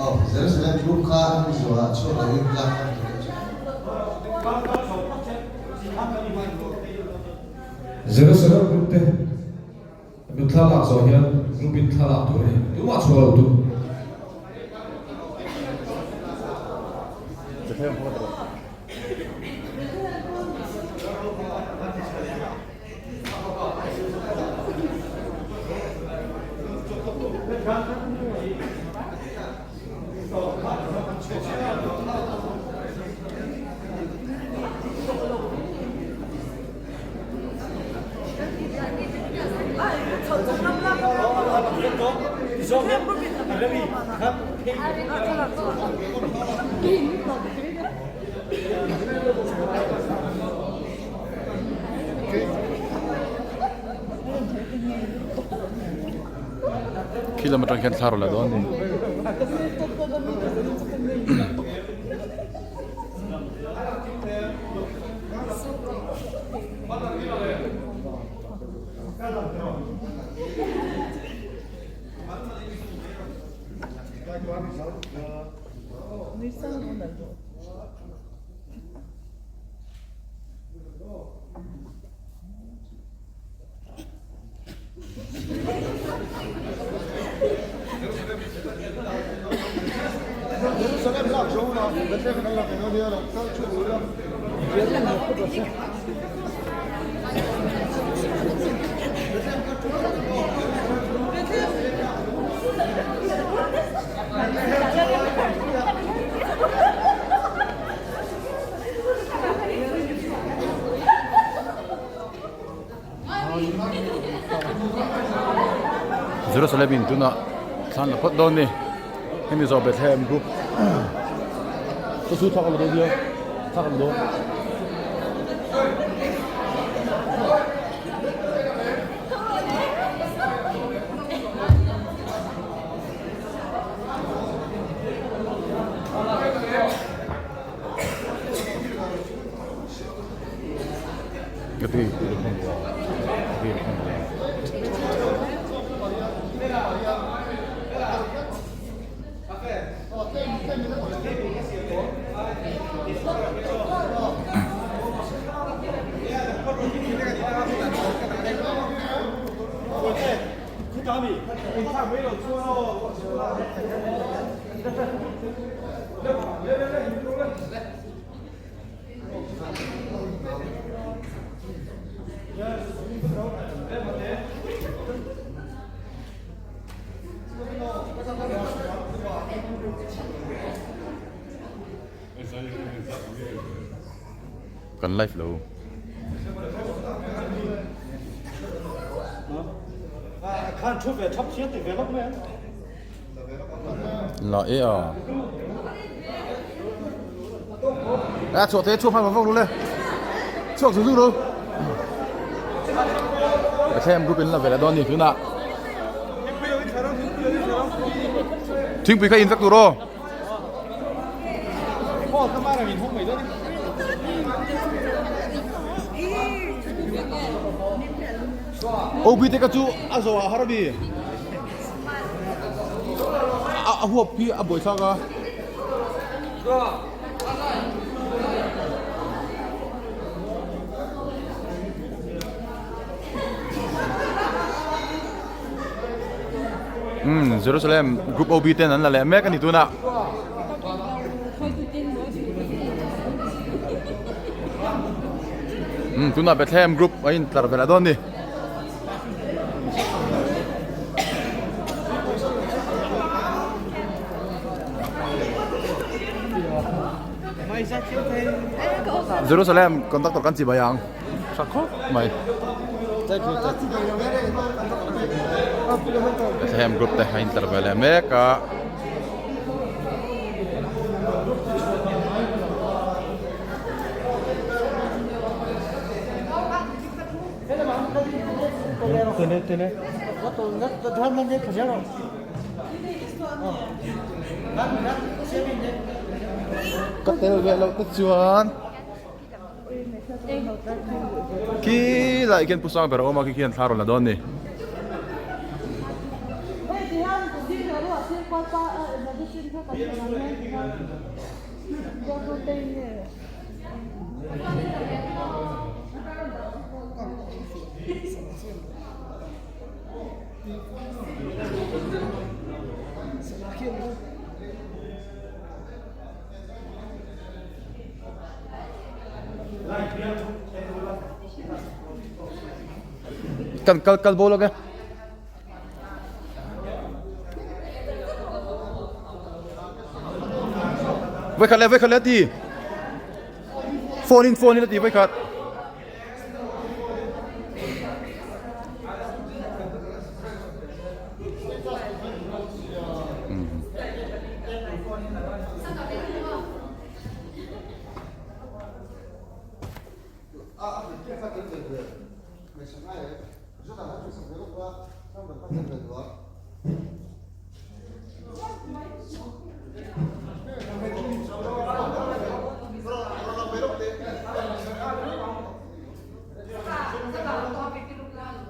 Aw, Jerusalem group kha an inzuah chhuak lo in lak an tum chu. Jerusalem group te mi thla lak zawh hian group in thla lak tur a ni, tumah chhuah lo tum. Khi lam atang khian thla rawn la dawn a ni. Jerusalem in tunah thlan la phawt dawn ni hemi zawh Bethlehem group chu chu thak a la dawn nia thak a la dawn. Kan live lo. La e a. A chhuak te chhuak phai vak lo le. Chhuak zung zung lo. Bethlehem group in la ve la dawn ni tunah. Thingpui kha in vek tur aw. OB te kha chu a zawh ah har a ni. A huap hi a buaithlak a. Umm Jerusalem group OB ten an la leh mek a ni tunah. Umm tunah Bethlehem group a intlar ve leh dawn a ni. Jerusalem conductor kan chi bai ang tha khawp mai Bethlehem group te a intlar ve leh mek a. Ka tel ve loh te chuan. Khi lai khian Pu Sangber a awm a khi khian thla rawn la dawn a ni. Kan kal kal bo lawk e. Vawikhat leh vawikhat leh a ti. Phone in phone in a ti vawikhat.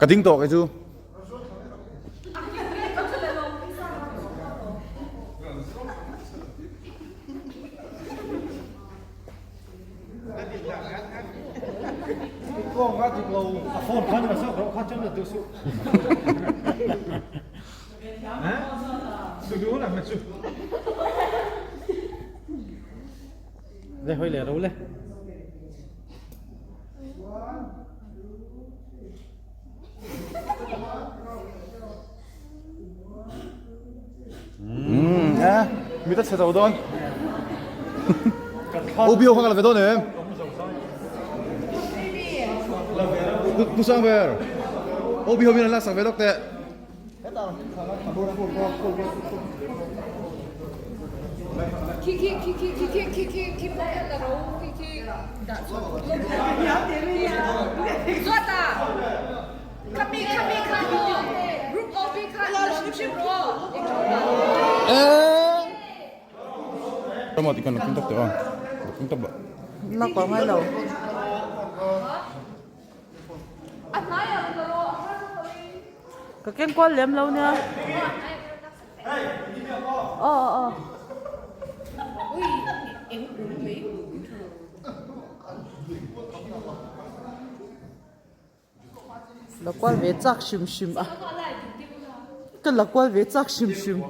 Ka ding tawh kei chu. Mi ta chhe zo dawn. Obio kha ka la ve dawn em? Pu Sangber. Obio min an laksak ve lawk teh. Tama ti kan king tap te a. King tap ba. Na ko ngai lo. Ka keng kual lem lo nia. Aw aw. La kual ve chak hrim hrim a. Ka la kual ve chak hrim hrim.